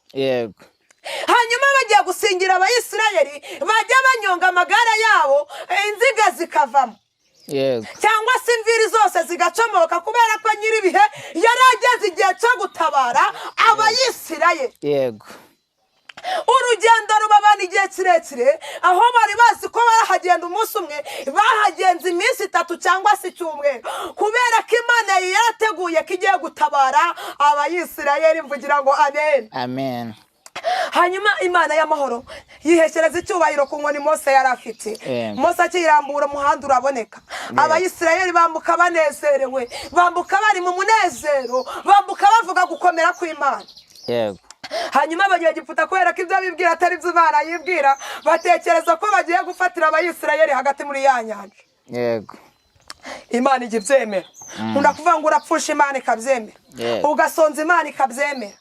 Hanyuma bagiye gusingira Abayisirayeli, bajya banyonga amagare yabo, inziga zikavamo, cyangwa se imviri zose zigacomoka, kubera ko nyir'ibihe yari ageze igihe cyo gutabara Abayisirayeli. Urugendo rubabana igihe kirekire. Aho bari bazi ko barahagenda umunsi umwe, bahagenze iminsi 3 cyangwa se icyumweru, kubera ko Imana yari yarateguye ko igiye gutabara Abayisirayeli. Mvugira ngo amen. Amen. Hanyuma Imana y'amahoro yiheshereza icyubahiro ku nkoni Mose yari afite. Mose akiyirambura, umuhanda uraboneka. Abayisirayeli bambuka banezerewe, bambuka bari mu munezero, bambuka bavuga gukomera kw'Imana. Hanyuma Abanyegiputa, kubera ko ibyo bibwira atari byo Imana yibwira, batekereza ko bagiye gufatira Abayisirayeli hagati muri ya nyanja. Imana ijya ibyemera. Nkunda kuvuga ngo urapfusha, Imana ikabyemera. Ugasonza, Imana ikabyemera.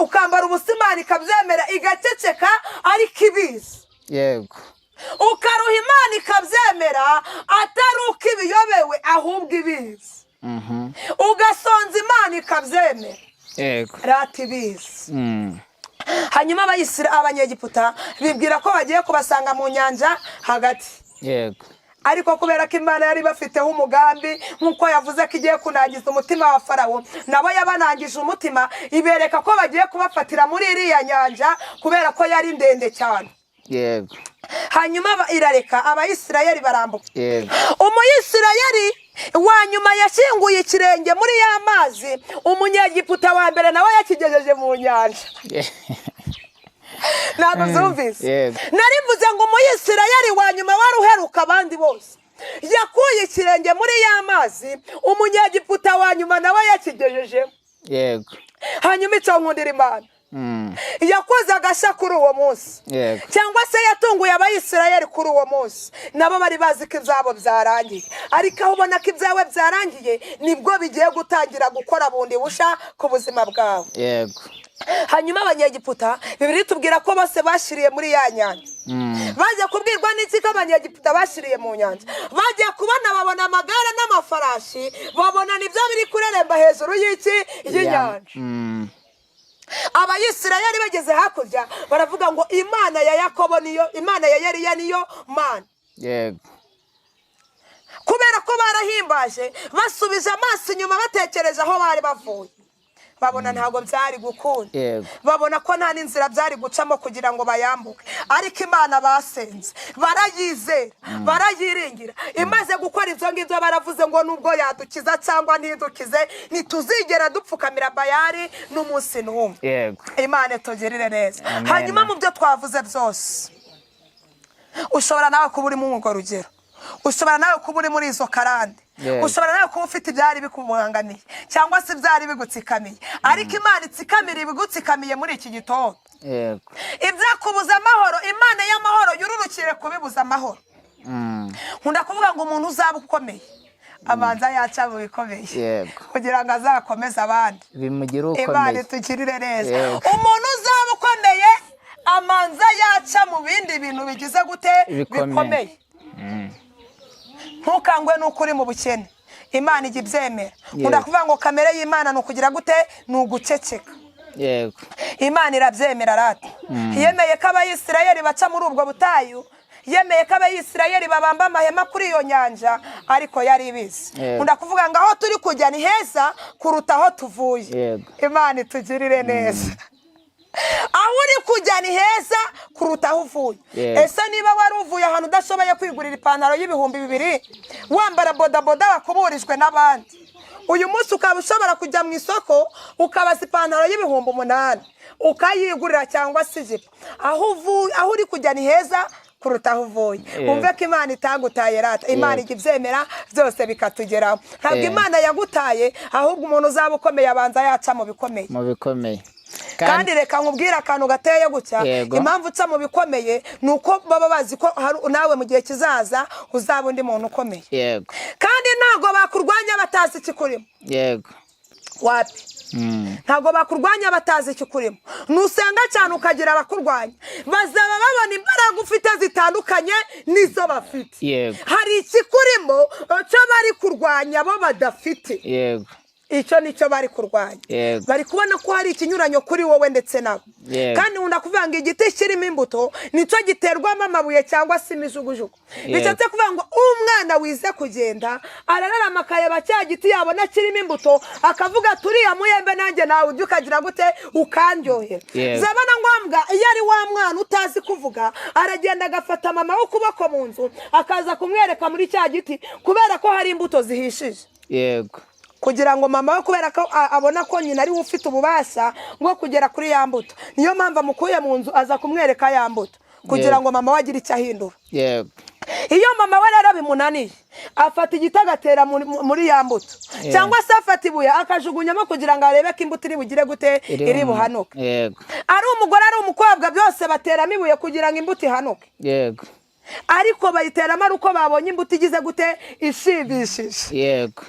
Ukambara ubusa, Imana ikabyemera, igaceceka ariko ibizi. Ukaruha, Imana ikabyemera, atari uko ibiyobewe, ahubwo ibizi. Ugasonza, Imana ikabyemera. Rata ibizi. Hanyuma Abanyegiputa bibwira ko bagiye kubasanga mu nyanja hagati. Ariko kubera ko Imana yari bafiteho umugambi, nk'uko yavuze ko igiye kunangiza umutima wa Farawo, nabo yabanangije umutima, ibereka ko bagiye kubafatira muri iriya nyanja, kubera ko yari ndende cyane. Hanyuma irareka Abayisirayeli barambuka. Umuyisirayeli wa nyuma yashyinguye ikirenge muri ya mazi, Umunyegiputa wa mbere nawe yakigejeje mu nyanja. Ntabwo byumvise? Yego. Nari mvuze ngo Umuyisirayeli wa nyuma wari uheruka abandi bose yakuye ikirenge muri ya mazi, Umunyegiputa wa nyuma nawe yakigejejemo. Hanyuma icyo nkundira Imana, yakoze agashya kuri uwo munsi, cyangwa se yatunguye Abayisirayeli kuri uwo munsi. Nabo bari bazi ko ibyabo byarangiye, ariko aho ubona ko ibyawe byarangiye nibwo bigiye gutangira gukora bundi busha ku buzima bwawe. Hanyuma Abanyegiputa, Bibiliya itubwira ko bose bashiriye muri ya nyanja. Bagiye kubwirwa n'iki ko Abanyegiputa bashiriye mu nyanja? Bagiye kubona, babona amagare n'amafarashi, babona nibyo biri kureremba hejuru y'iki? Y'inyanja. Abayisirayeli bageze hakurya baravuga ngo Imana ya Yakobo niyo, Imana ya Yeriya niyo Mana. Kubera ko barahimbaje, basubije amaso inyuma, batekereje aho bari bavuye, babona ntabwo byari gukunda. Babona ko nta n'inzira byari gucamo kugira ngo bayambuke. Ariko Imana basenze barayizera, barayiringira. Imaze gukora ibyo ngibyo, baravuze ngo nubwo yadukiza cyangwa ntidukize, ntituzigera dupfukamira Bayari n'umunsi n'umwe. Imana itugirire neza. Amen. Hanyuma mu byo twavuze byose, ushobora nawe kuba uri muri urwo rugero, ushobora nawe kuba uri muri izo karande, ushobora nawe kuba ufite ibyari bikubangamiye cyangwa se ibyari bigutsikamiye, ariko Imana itsikamira ibigutsikamiye muri iki gitondo. Ibyakubuza amahoro, Imana y'amahoro yururukire kubibuza amahoro. Nkunda kuvuga ngo umuntu uzaba ukomeye abanza yaca mu bikomeye, kugira ngo azakomeze abandi. Bimugire Imana ukomeye. itugirire neza. Yego. Umuntu uzaba ukomeye amanza yaca mu bindi bintu bigize gute? Bikomeye. Bikomeye. Ntukangwe n'uko uri mu bukene, Imana ijya ibyemera. Nkunda kuvuga ngo kamere y'Imana ni ukugira gute? Ni uguceceka. Imana irabyemera rata. Yemeye ko Abayisirayeli baca muri ubwo butayu, yemeye ko Abayisirayeli babamba amahema kuri iyo nyanja, ariko yari ibizi. Nkunda kuvuga ngo aho turi kujya ni heza kuruta aho tuvuye. Imana itugirire neza. Aho uri kujya ni heza kuruta aho uvuye. Ese niba wari uvuye ahantu udashoboye kwigurira ipantaro y'2000, wambara bodaboda wakuburijwe n'abandi, uyu munsi ukaba ushobora kujya mu isoko ukabaza ipantaro y'8000 ukayigurira cyangwa se ijipo, aho uvuye, aho uri kujya ni heza kuruta aho uvuye. Wumve ko Imana itagutaye rata. Imana ijya ibyemera byose bikatugeraho. Ntabwo Imana yagutaye, ahubwo umuntu uzaba ukomeye abanza yaca mu bikomeye. Mu bikomeye. Kandi reka nkubwire akantu gateye gutya. Impamvu uca mu bikomeye ni uko baba bazi ko nawe mu gihe kizaza uzaba undi muntu ukomeye. Kandi ntabwo bakurwanya batazi ikikurimo. Wapi. Ntabwo bakurwanya batazi ikikurimo. Nusenga cyane ukagira abakurwanya, bazaba babona imbaraga ufite zitandukanye n'izo bafite. Hari ikikurimo cyo bari kurwanya bo badafite. Icyo nicyo bari kurwanya. Bari kubona ko hari ikinyuranyo kuri wowe ndetse nabo. Kandi nkunda kuvuga ngo igiti kirimo imbuto nicyo giterwamo amabuye cyangwa se imijugujugu. Bishatse kuvuga ngo umwana wize kugenda arararama akareba cya giti, yabona kirimo imbuto akavuga turiya muyembe nanjye nawe ujya ukagira gute ukandyohera. Zaba na ngombwa, iyo ari wa mwana utazi kuvuga, aragenda agafata mama w'ukuboko mu nzu, akaza kumwereka muri cya giti, kubera ko hari imbuto zihishije, kugira ngo mama we, kubera ko abona ko nyina ariwe ufite ububasha bwo kugera kuri ya mbuto, niyo mpamvu amukuye mu nzu aza kumwereka ya mbuto, kugira ngo mama we agire icyo ahindura. Iyo mama we rero bimunaniye, afata igiti agatera muri ya mbuto, cyangwa se afata ibuye akajugunyamo kugira ngo arebe ko imbuto iri bugire gute? Iri buhanuke. Ari umugore, ari umukobwa, byose bateramo ibuye kugira ngo imbuto ihanuke. Ariko bayiteramo ari uko babonye imbuto igize gute? Ishimishije. Yego.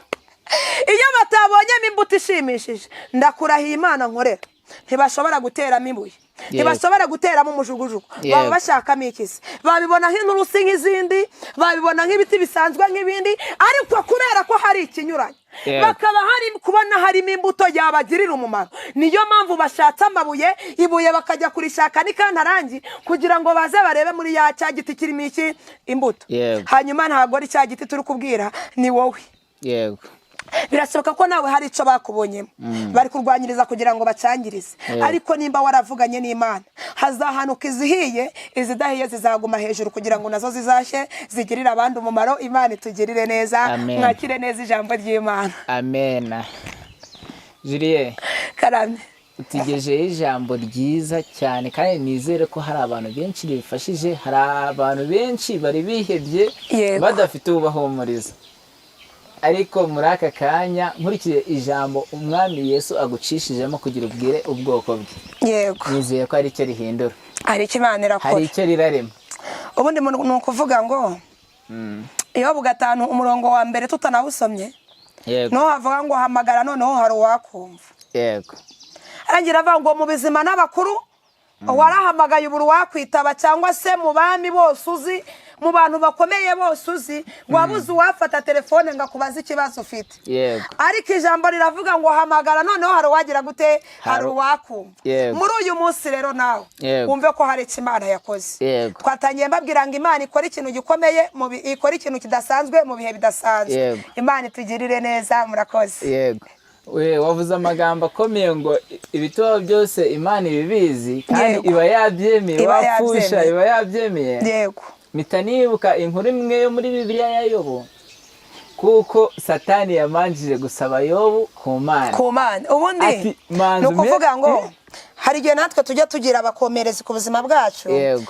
Iyo batabonyemo imbuto ishimishije, ndakurahiye Imana nkorera, ntibashobora guteramo ibuye, ntibashobora guteramo umujugujugu. Baba bashakamo ikisi, babibona nk'inturusi nk'izindi, babibona nk'ibiti bisanzwe nk'ibindi, ariko kubera ko hari ikinyuranye, bakaba hari kubona harimo imbuto yabagirira umumaro. Niyo mpamvu bashatse amabuye, ibuye bakajya kurishaka n'ikantarangi kugira ngo baze barebe muri ya cya giti kirimo iki? Imbuto. Hanyuma ntabwo ari cya giti turi kubwira, ni wowe. Yego. Birashoboka ko nawe hari icyo bakubonyemo, bari kurwanyiriza kugira ngo bacyangirize. Ariko nimba waravuganye n'Imana, hazahanuka izihiye, izidahiye zizaguma hejuru kugira ngo nazo zizashye zigirire abandi umumaro. Imana itugirire neza. Amen. Mwakire neza ijambo ry'Imana. Amena. Julie, Karame. utugejeho ijambo ryiza cyane, kandi nizere ko hari abantu benshi ribifashije, hari abantu benshi bari bihebye, badafite ubahumuriza, ariko muri aka kanya nkurikije ijambo Umwami Yesu agucishijemo kugira ubwire ubwoko bwe, nizeye ko hari icyo rihindura. Hari icyo Imana irakora. Hari icyo rirarema. Ubundi ni ukuvuga ngo Yobu 5 umurongo wa 1 tutanawusomye, niho havuga ngo hamagara noneho hari uwakumva. Arangira avuga ngo mu bizima n'abakuru warahamagaye ubura uwakwitaba, cyangwa se mu bami bose uzi, mu bantu bakomeye bose uzi, wabuze uwafata telefone ngo akubaze ikibazo ufite. Ariko ijambo riravuga ngo hamagara noneho hari uwagira gute? Hari uwakumva. Muri uyu munsi rero nawe wumve ko hari icyo Imana yakoze. Twatangiye mbabwira ngo Imana ikora ikintu gikomeye ikora ikintu kidasanzwe mu bihe bidasanzwe. Imana itugirire neza, murakoze. Yego. We wavuze amagambo akomeye ngo ibituba byose Imana ibibizi, kandi iba yabyemeye, Iba wapfusha yabyemeye. iba yabyemeye. Mpita nibuka inkuru imwe yo muri Bibiliya ya Yobu, kuko Satani yamanjije gusaba Yobu ku Mana. Ku Mana ubundi. Ati, "Manza Ni ukuvuga ngo hari igihe natwe tujya tugira abakomerezi ku buzima bwacu,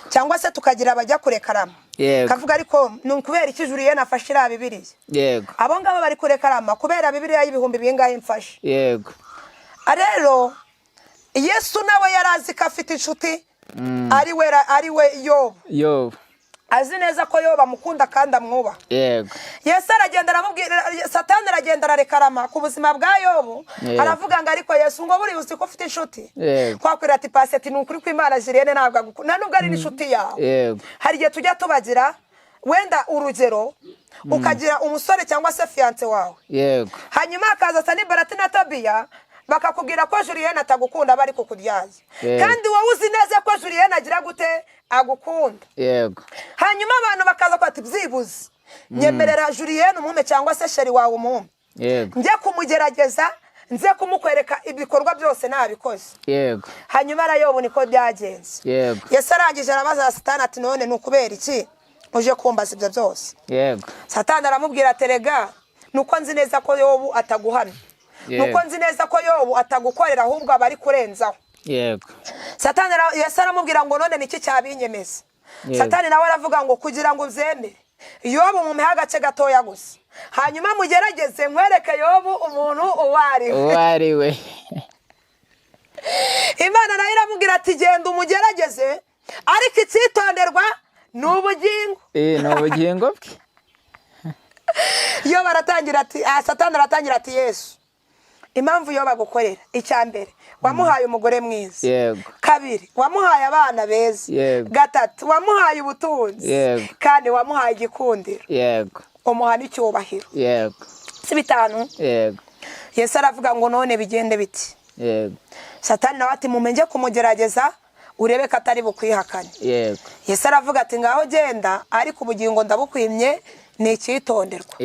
cyangwa se tukagira abajya kurekarama, kavuga ariko ni ukubera iki Julienne afashe iriya Bibiliya? Abo ngabo bari kurekarama kubera Bibiliya y'ibihumbi bingahe mfashe? Rero Yesu nawe yari azi ko afite inshuti ari we ari we Yobu. Yobu. Azi neza ko Yobu amukunda kandi amwubaha. Yesu aragenda aramubwira, Satani aragenda ararekarama ku buzima bwa Yobu. Aravuga ngo ariko Yesu, ngo buriya uzi ko ufite inshuti? Kwakwira ati pasi ati ni ukuri kw'Imana Julienne ntabwo agukunda, nta nubwo ari n'inshuti yawe. Hari igihe tujya tubagira wenda urugero, ukagira umusore cyangwa se fiancé wawe, hanyuma hakaza Sanibarati na Tobiya bakakubwira ko Julienne atagukunda, bari kukuryaza, kandi wowe uzi neza ko Julienne agira gute? Agukunda. Hanyuma abantu bakaza ko ati byibuze nyemerera Julienne umume, cyangwa se chéri wawe umume, njye kumugerageza, nze kumukwereka ibikorwa byose nabikoze. Hanyuma arayobu niko byagenze. Yesu arangije arabaza Satani ati none ni ukubera iki uje kumbaza ibyo byose? Satani aramubwira ati rega nuko nzi neza ko Yobu ataguhamya, nuko nzi neza ko Yobu atagukorera, ahubwo aba ari kurenzaho. Satani Yesu aramubwira ngo none niki cyabinyemeza? Satani nawe aravuga ngo kugira ngo ubyemere, Yobu mumuhe agace gatoya gusa, hanyuma mugerageze nkwereke Yobu umuntu uwo ari we. Uwo ari we. Imana nayo iramubwira ati genda umugerageze, ariko icyitonderwa ni ubugingo. Ni ubugingo bwe. Yobu aratangira ati Satani aratangira ati Yesu, impamvu yo bagukorera, icya mbere wamuhaye umugore mwiza, kabiri wamuhaye abana beza, gatatu wamuhaye ubutunzi, kandi wamuhaye igikundiro, umuha n'icyubahiro. Si bitanu? Yego. Yesu aravuga ngo none bigende biti? Satani nawe ati mumenye kumugerageza urebe ko atari bukwihakane. Yesu aravuga ati ngaho genda, ariko ubugingo ndabukwimye, ni icyitonderwa.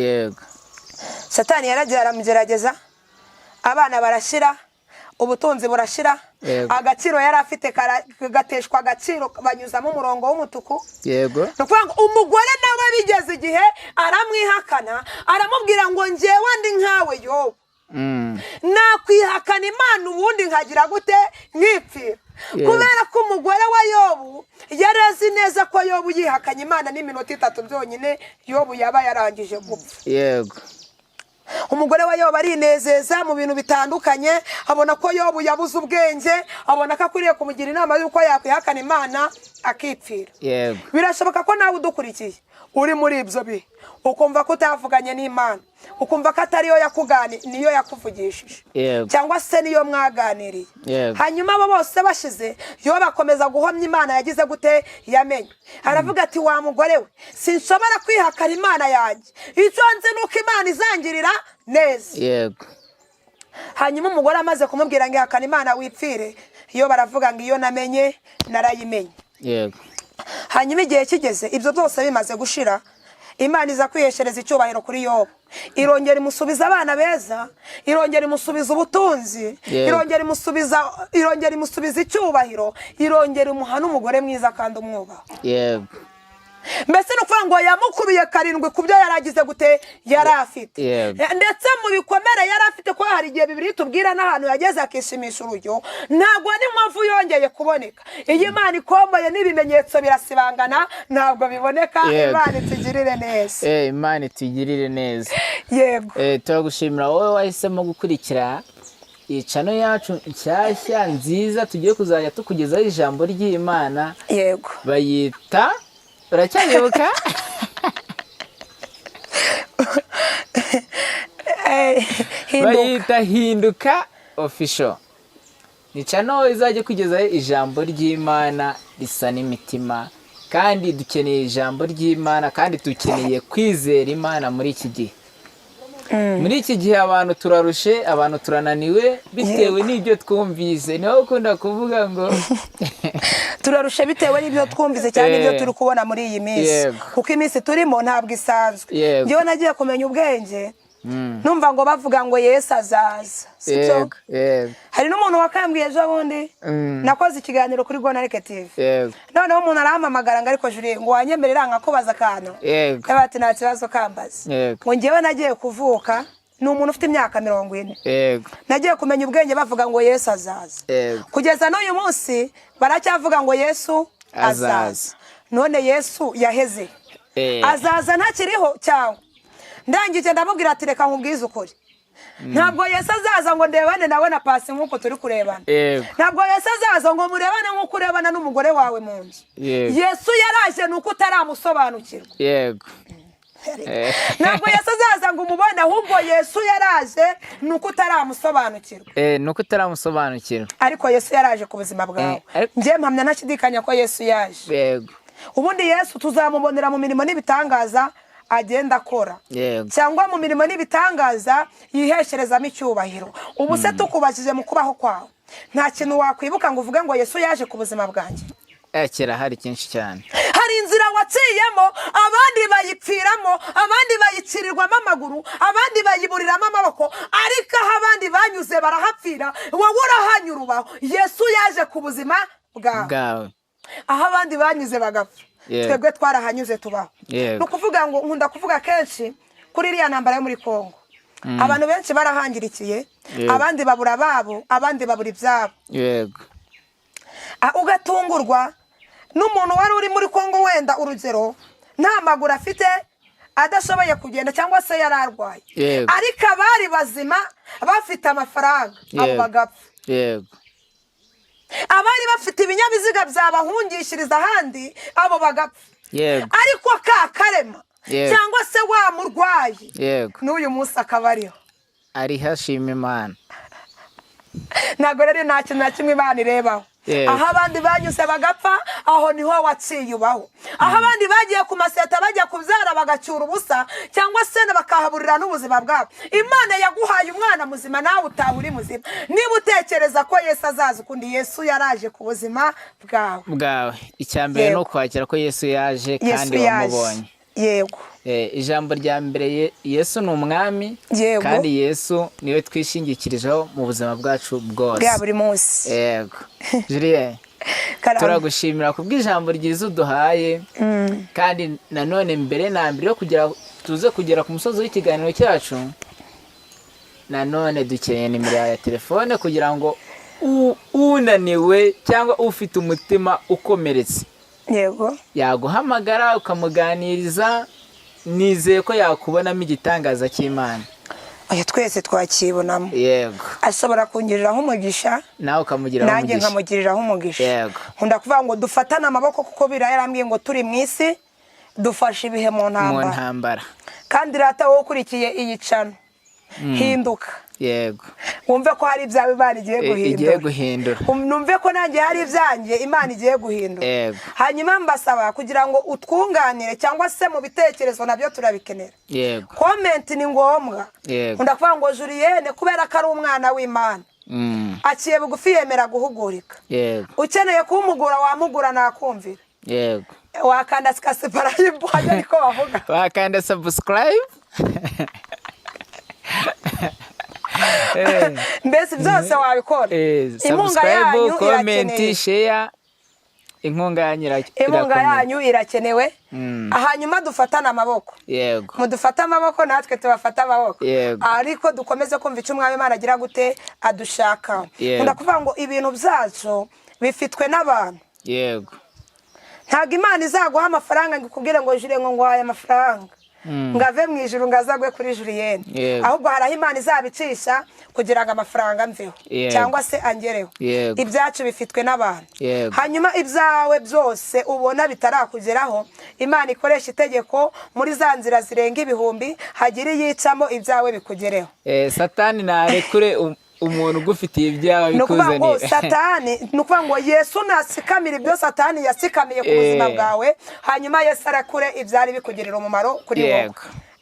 Satani yaragiye aramugerageza, abana barashira, ubutunzi burashira, agaciro yari afite gateshwa agaciro, banyuzamo umurongo w'umutuku. Ni ukuvuga ngo umugore nawe bigeze igihe aramwihakana, aramubwira ngo njyewe ndi nkawe Yobu, nakwihakana Imana ubundi nkagira gute? Nkipfira. Kubera ko umugore wa Yobu yari azi neza ko Yobu yihakanye Imana n'iminota 3 byonyine, Yobu yaba yarangije gupfa. Umugore wa Yobu arinezeza mu bintu bitandukanye, abona ko Yobu yabuze ubwenge, abona ko akwiriye kumugira inama y'uko yakwihakana Imana Akipfira. Birashoboka ko nawe udukurikiye uri muri ibyo bihe, ukumva ko utavuganye n'Imana, ukumva ko atariyo yakugani, niyo yakuvugishije, cyangwa se niyo mwaganiriye. Hanyuma abo bose bashize, yo bakomeza guhomya Imana yagize gute? Yamenye. Aravuga ati: "Wa mugore we, sinshobora kwihakana Imana yanjye. Icyo nzi ni uko Imana izangirira neza." Hanyuma umugore amaze kumubwira ngo ihakane Imana wipfire, iyo baravuga ngo iyo namenye narayimenye. Hanyuma igihe kigeze, ibyo byose bimaze gushira, Imana iza kwiheshereza icyubahiro kuri Yobu. Irongera imusubiza abana beza, irongera imusubiza ubutunzi, irongera imusubiza icyubahiro, irongera imuha n'umugore mwiza kandi umwubaha. Mbese ni ukuvuga ngo yamukubiye karindwi ku byo yari agize gute? Yari afite. Ndetse mu bikomere yari afite, ko hari igihe Bibiri tubwira n'ahantu yageze akishimisha urujyo, ntabwo n'inkovu yongeye kuboneka. Iyo Imana ikomboye, n'ibimenyetso birasibangana, ntabwo biboneka. Imana itugirire neza. Imana itugirire neza. Yego. Turagushimira wowe wahisemo gukurikira iyi channel yacu nshyashya nziza tugiye kuzajya tukugezaho ijambo ry'Imana. Bayita, uracyayibuka? Hinduka. Bayita Hinduka Official. Ni channel izajya ikugezaho ijambo ry'Imana risa n'imitima, kandi dukeneye ijambo ry'Imana, kandi dukeneye kwizera Imana muri iki gihe. Muri iki gihe abantu turarushe, abantu turananiwe bitewe n'ibyo twumvise. Niho ukunda kuvuga ngo Turarushe bitewe n'ibyo twumvise cyangwa n'ibyo turi kubona muri iyi minsi, kuko iminsi turimo ntabwo isanzwe. Njyewe nagiye kumenya ubwenge numva ngo bavuga ngo Yesu azaza, sibyo? Yego. Hari n'umuntu wakambwiye ejo bundi, nakoze ikiganiro kuri Gonareke TV, noneho umuntu arampamagara ngo: "Ariko Julie," ngo, "wanyemerera nkakubaza akantu?" Yaba ati: "Nta kibazo, kambaza." Ngo njyewe nagiye kuvuka, ni umuntu ufite imyaka 40, nagiye kumenya ubwenge bavuga ngo Yesu azaza. Kugeza n'uyu munsi baracyavuga ngo Yesu azaza. Azaza. None Yesu yaheze? Azaza ntakiriho cyangwa? Ndangije ndamubwira ati: "Reka nkubwize ukuri, ntabwo Yesu azaza ngo ndebane nawe na Pasi nk'uko turi kurebana. Ntabwo Yesu azaza ngo murebane nk'uko urebana n'umugore wawe mu nzu. Yesu yaraje, ni uko utaramusobanukirwa." Ntabwo Yesu azaza ngo umubone, ahubwo Yesu yaraje, ni uko utaramusobanukirwa. Ni uko utaramusobanukirwa. Ariko Yesu yaraje ku buzima bwawe. Njye mpamya ntashidikanya ko Yesu yaje. Ubundi Yesu tuzamubonera mu mirimo n'ibitangaza agenda akora, cyangwa mu mirimo n'ibitangaza yihesherezamo icyubahiro. Ubu se tukubajije, mu kubaho kwawe nta kintu wakwibuka ngo uvuge ngo Yesu yaje ku buzima bwanjye? Kirahari cyinshi cyane. Hari inzira waciyemo, abandi bayipfiramo, abandi bayicirirwamo amaguru, abandi bayiburiramo amaboko, ariko aho abandi banyuze barahapfira, wowe urahanyura ubaho. Yesu yaje ku buzima bwawe. Bwawe. Aho abandi banyuze bagapfa, twebwe twarahanyuze tubaho. Ni ukuvuga ngo nkunda kuvuga kenshi kuri iriya ntambara yo muri Kongo, abantu benshi barahangirikiye, abandi babura ababo, abandi babura ibyabo. Ugatungurwa n'umuntu wari uri muri Kongo, wenda urugero nta maguru afite, adashoboye kugenda, cyangwa se yari arwaye, ariko abari bazima bafite amafaranga, abo bagapfa, abari bafite ibinyabiziga byabahungishiriza ahandi, abo bagapfa, ariko ka karema, cyangwa se wa murwayi, n'uyu munsi akaba ariho. Ariho, ashima Imana. Ntabwo rero nta kintu na kimwe Imana irebaho. Aho abandi banyuze bagapfa, aho niho waciye ubaho. Aho abandi bagiye ku maseta bajya kubyara bagacyura ubusa, cyangwa se bakahaburira n'ubuzima bwabo, Imana yaguhaye umwana muzima, nawe utaba uri muzima. Niba utekereza ko Yesu azaza ukundi, Yesu yaraje ku buzima bwawe. Bwawe. Icya mbere ni ukwakira ko Yesu yaje Yesu kandi yaje. wamubonye. Yego. Ijambo rya mbere, Yesu ni umwami, kandi Yesu niwe twishingikirijeho mu buzima bwacu bwose bwa buri munsi. Yego. Julien, Karame. turagushimira kubw'ijambo ryiza uduhaye. Kandi nanone mbere na mbere yo kugira tuze kugera ku musozi w'ikiganiro cyacu, nanone dukeneye nimero yawe ya telefone kugira ngo unaniwe cyangwa ufite umutima ukomeretse yaguhamagara ukamuganiriza. Nizeye ko yakubonamo igitangaza cy'Imana. Oya, twese twakibonamo. Ashobora kungiriraho umugisha, Nawe ukamugiraho nanjye umugisha. nkamugiriraho umugisha. Nkunda kuvuga ngo dufatane amaboko, kuko biriya yarambwiye ngo turi mu isi dufashe ibihe mu Mu ntambara. ntambara. Kandi rata, wowe ukurikiye iyi channel, hinduka, wumve ko hari ibyawe Imana igiye Igiye guhindura. guhindura. Numve ko nanjye hari ibyanjye Imana igiye guhindura. Hanyuma mbasaba kugira ngo utwunganire cyangwa se mu bitekerezo, nabyo turabikenera. Comment ni ngombwa. Nkunda kuvuga ngo Julienne, kubera ko ari umwana w'Imana, aciye bugufi, yemera guhugurika. Ukeneye kumpugura wamugura, nakumvira. Wakanda subscribe, hajya ariko bavuga. Wakanda subscribe. Mbese byose wabikora. Inkunga Subscribe, yanyu comment, irakenewe. share, inkunga yanyu Inkunga irakomeye. yanyu irakenewe. Hanyuma dufatane amaboko. Mudufate amaboko, natwe tubafate amaboko. Ariko dukomeze kumva icyo Umwami Imana agira gute adushaka. Nkunda kuvuga ngo ibintu byacu bifitwe n'abantu. Ntabwo Imana izaguha amafaranga ngo ikubwire ngo jure ngo nguhaye amafaranga, ngo ave mu ijuru ngo azagwe kuri Julienne. Ahubwo hari aho Imana izabicisha kugira ngo amafaranga amveho cyangwa se angereho. Ibyacu bifitwe n'abantu. Hanyuma ibyawe byose ubona bitarakugeraho, Imana ikoresha itegeko muri za nzira zirenga ibihumbi, hagira iyicamo ibyawe bikugereho. Satani narekure umuntu ugufitiye ibyawe Ni ukuvuga ngo bikuzanire. Satani, ni ukuvuga ngo Yesu nasikamira ibyo Satani yasikamiye ku buzima bwawe, hanyuma Yesu arakure ibyari bikugirira umumaro kuri wowe.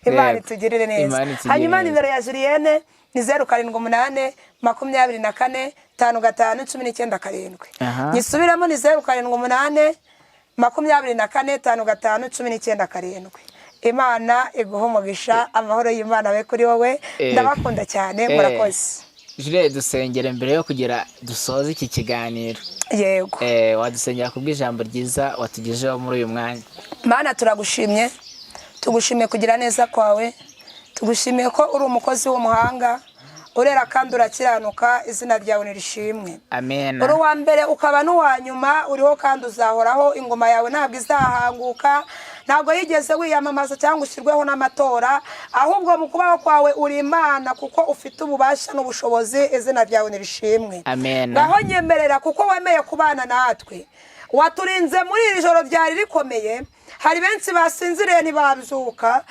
Imana itugirire neza. Imana itugirire Hanyuma neza. nimero ya Julienne ni 078 24 55 97. Nyisubiremo, ni 078 24 55 97. Imana iguha umugisha, amahoro y'Imana abe kuri wowe. Ndabakunda cyane. Murakoze. Jules, dusengere mbere yo kugira dusoze iki kiganiro. Yego. Wadusengera kubw'ijambo ryiza watugejeho muri uyu mwanya. Mana, turagushimye, tugushimiye kugira neza kwawe, tugushimiye ko uri umukozi w'umuhanga, urera kandi urakiranuka, izina ryawe nirishimwe. Amen. Uri uwa mbere ukaba n'uwa nyuma, uriho kandi uzahoraho, ingoma yawe ntabwo izahanguka, ntabwo yigeze wiyamamaza cyangwa ushyirweho n'amatora, ahubwo mu kubaho kwawe uri Imana kuko ufite ububasha n'ubushobozi, izina ryawe nirishimwe. Amen. Ngaho nyemerera, kuko wemeye kubana natwe, waturinze muri iri joro ryari rikomeye. Hari benshi basinziriye ntibabyuka,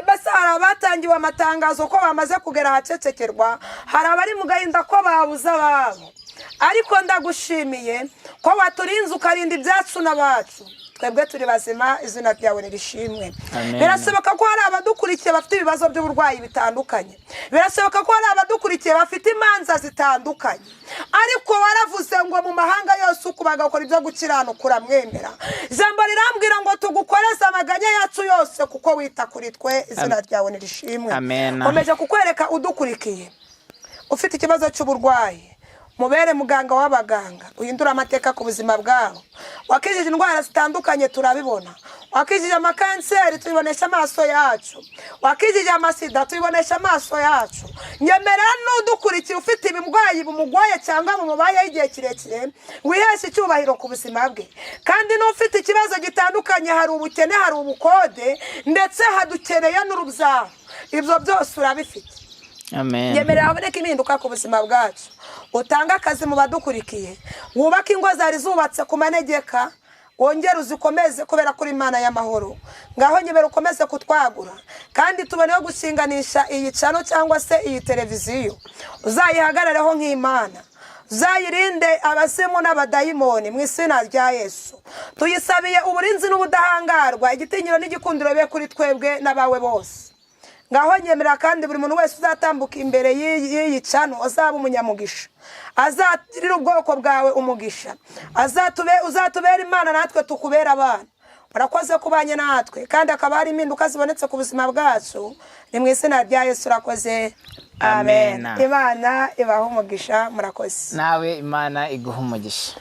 mbese hari abatangiwe amatangazo ko bamaze kugera ahacecekerwa, hari abari mu gahinda ko babuze ababo, ariko ndagushimiye ko waturinze ukarinda ibyacu n'abacu, twebwe turi bazima, izina ryawe nirishimwe. Amen. Birashoboka ko hari abadukurikiye bafite ibibazo by'uburwayi bitandukanye, birashoboka ko hari abadukurikiye bafite imanza zitandukanye, ariko waravuze ngo mu mahanga yose uko bagakora ibyo gukiranuka uramwemera. Ijambo rirambwira ngo tugukoreze amaganya yacu yose kuko wita kuri twe, izina ryawe nirishimwe. Amen. Nkomeje kukwereka udukurikiye ufite ikibazo cy'uburwayi, mubere muganga w'abaganga, uhindure amateka ku buzima bwabo. Wakijije indwara zitandukanye turabibona, wakijije amakanseri tubibonesha amaso yacu, wakijije amasida tubibonesha amaso yacu. Nyemera n'udukurikiye ufite ibirwayi bumugoye cyangwa bumubayeho igihe kirekire, wiheshe icyubahiro ku buzima bwe. Kandi n'ufite ikibazo gitandukanye, hari ubukene, hari ubukode, ndetse hadukeneye n'urubyaro, ibyo byose urabifite. Amen. Nyemerera haboneke impinduka ku buzima bwacu, utange akazi mu badukurikiye, wubake ingo zari zubatse ku manegeka, wongere uzikomeze kubera ko uri Imana y'amahoro. Ngaho nyemera ukomeze kutwagura, kandi tuboneho gushinganisha iyi channel cyangwa se iyi televiziyo, uzayihagarareho nk'Imana, uzayirinde abazimu n'abadayimoni mu izina rya Yesu. Tuyisabiye uburinzi n'ubudahangarwa, igitinyiro n'igikundiro bibe kuri twebwe n'abawe bose. Ngaho nyemerera kandi buri muntu wese uzatambuka imbere y'iyi channel azaba umunyamugisha, azagirira ubwoko bwawe umugisha, uzatubera Imana natwe tukubera abana. Urakoze kubanye natwe, kandi akaba hari impinduka zibonetse ku buzima bwacu, ni mu izina rya Yesu urakoze, amen. Amen. Imana ibahe umugisha, murakoze. Nawe Imana iguha umugisha.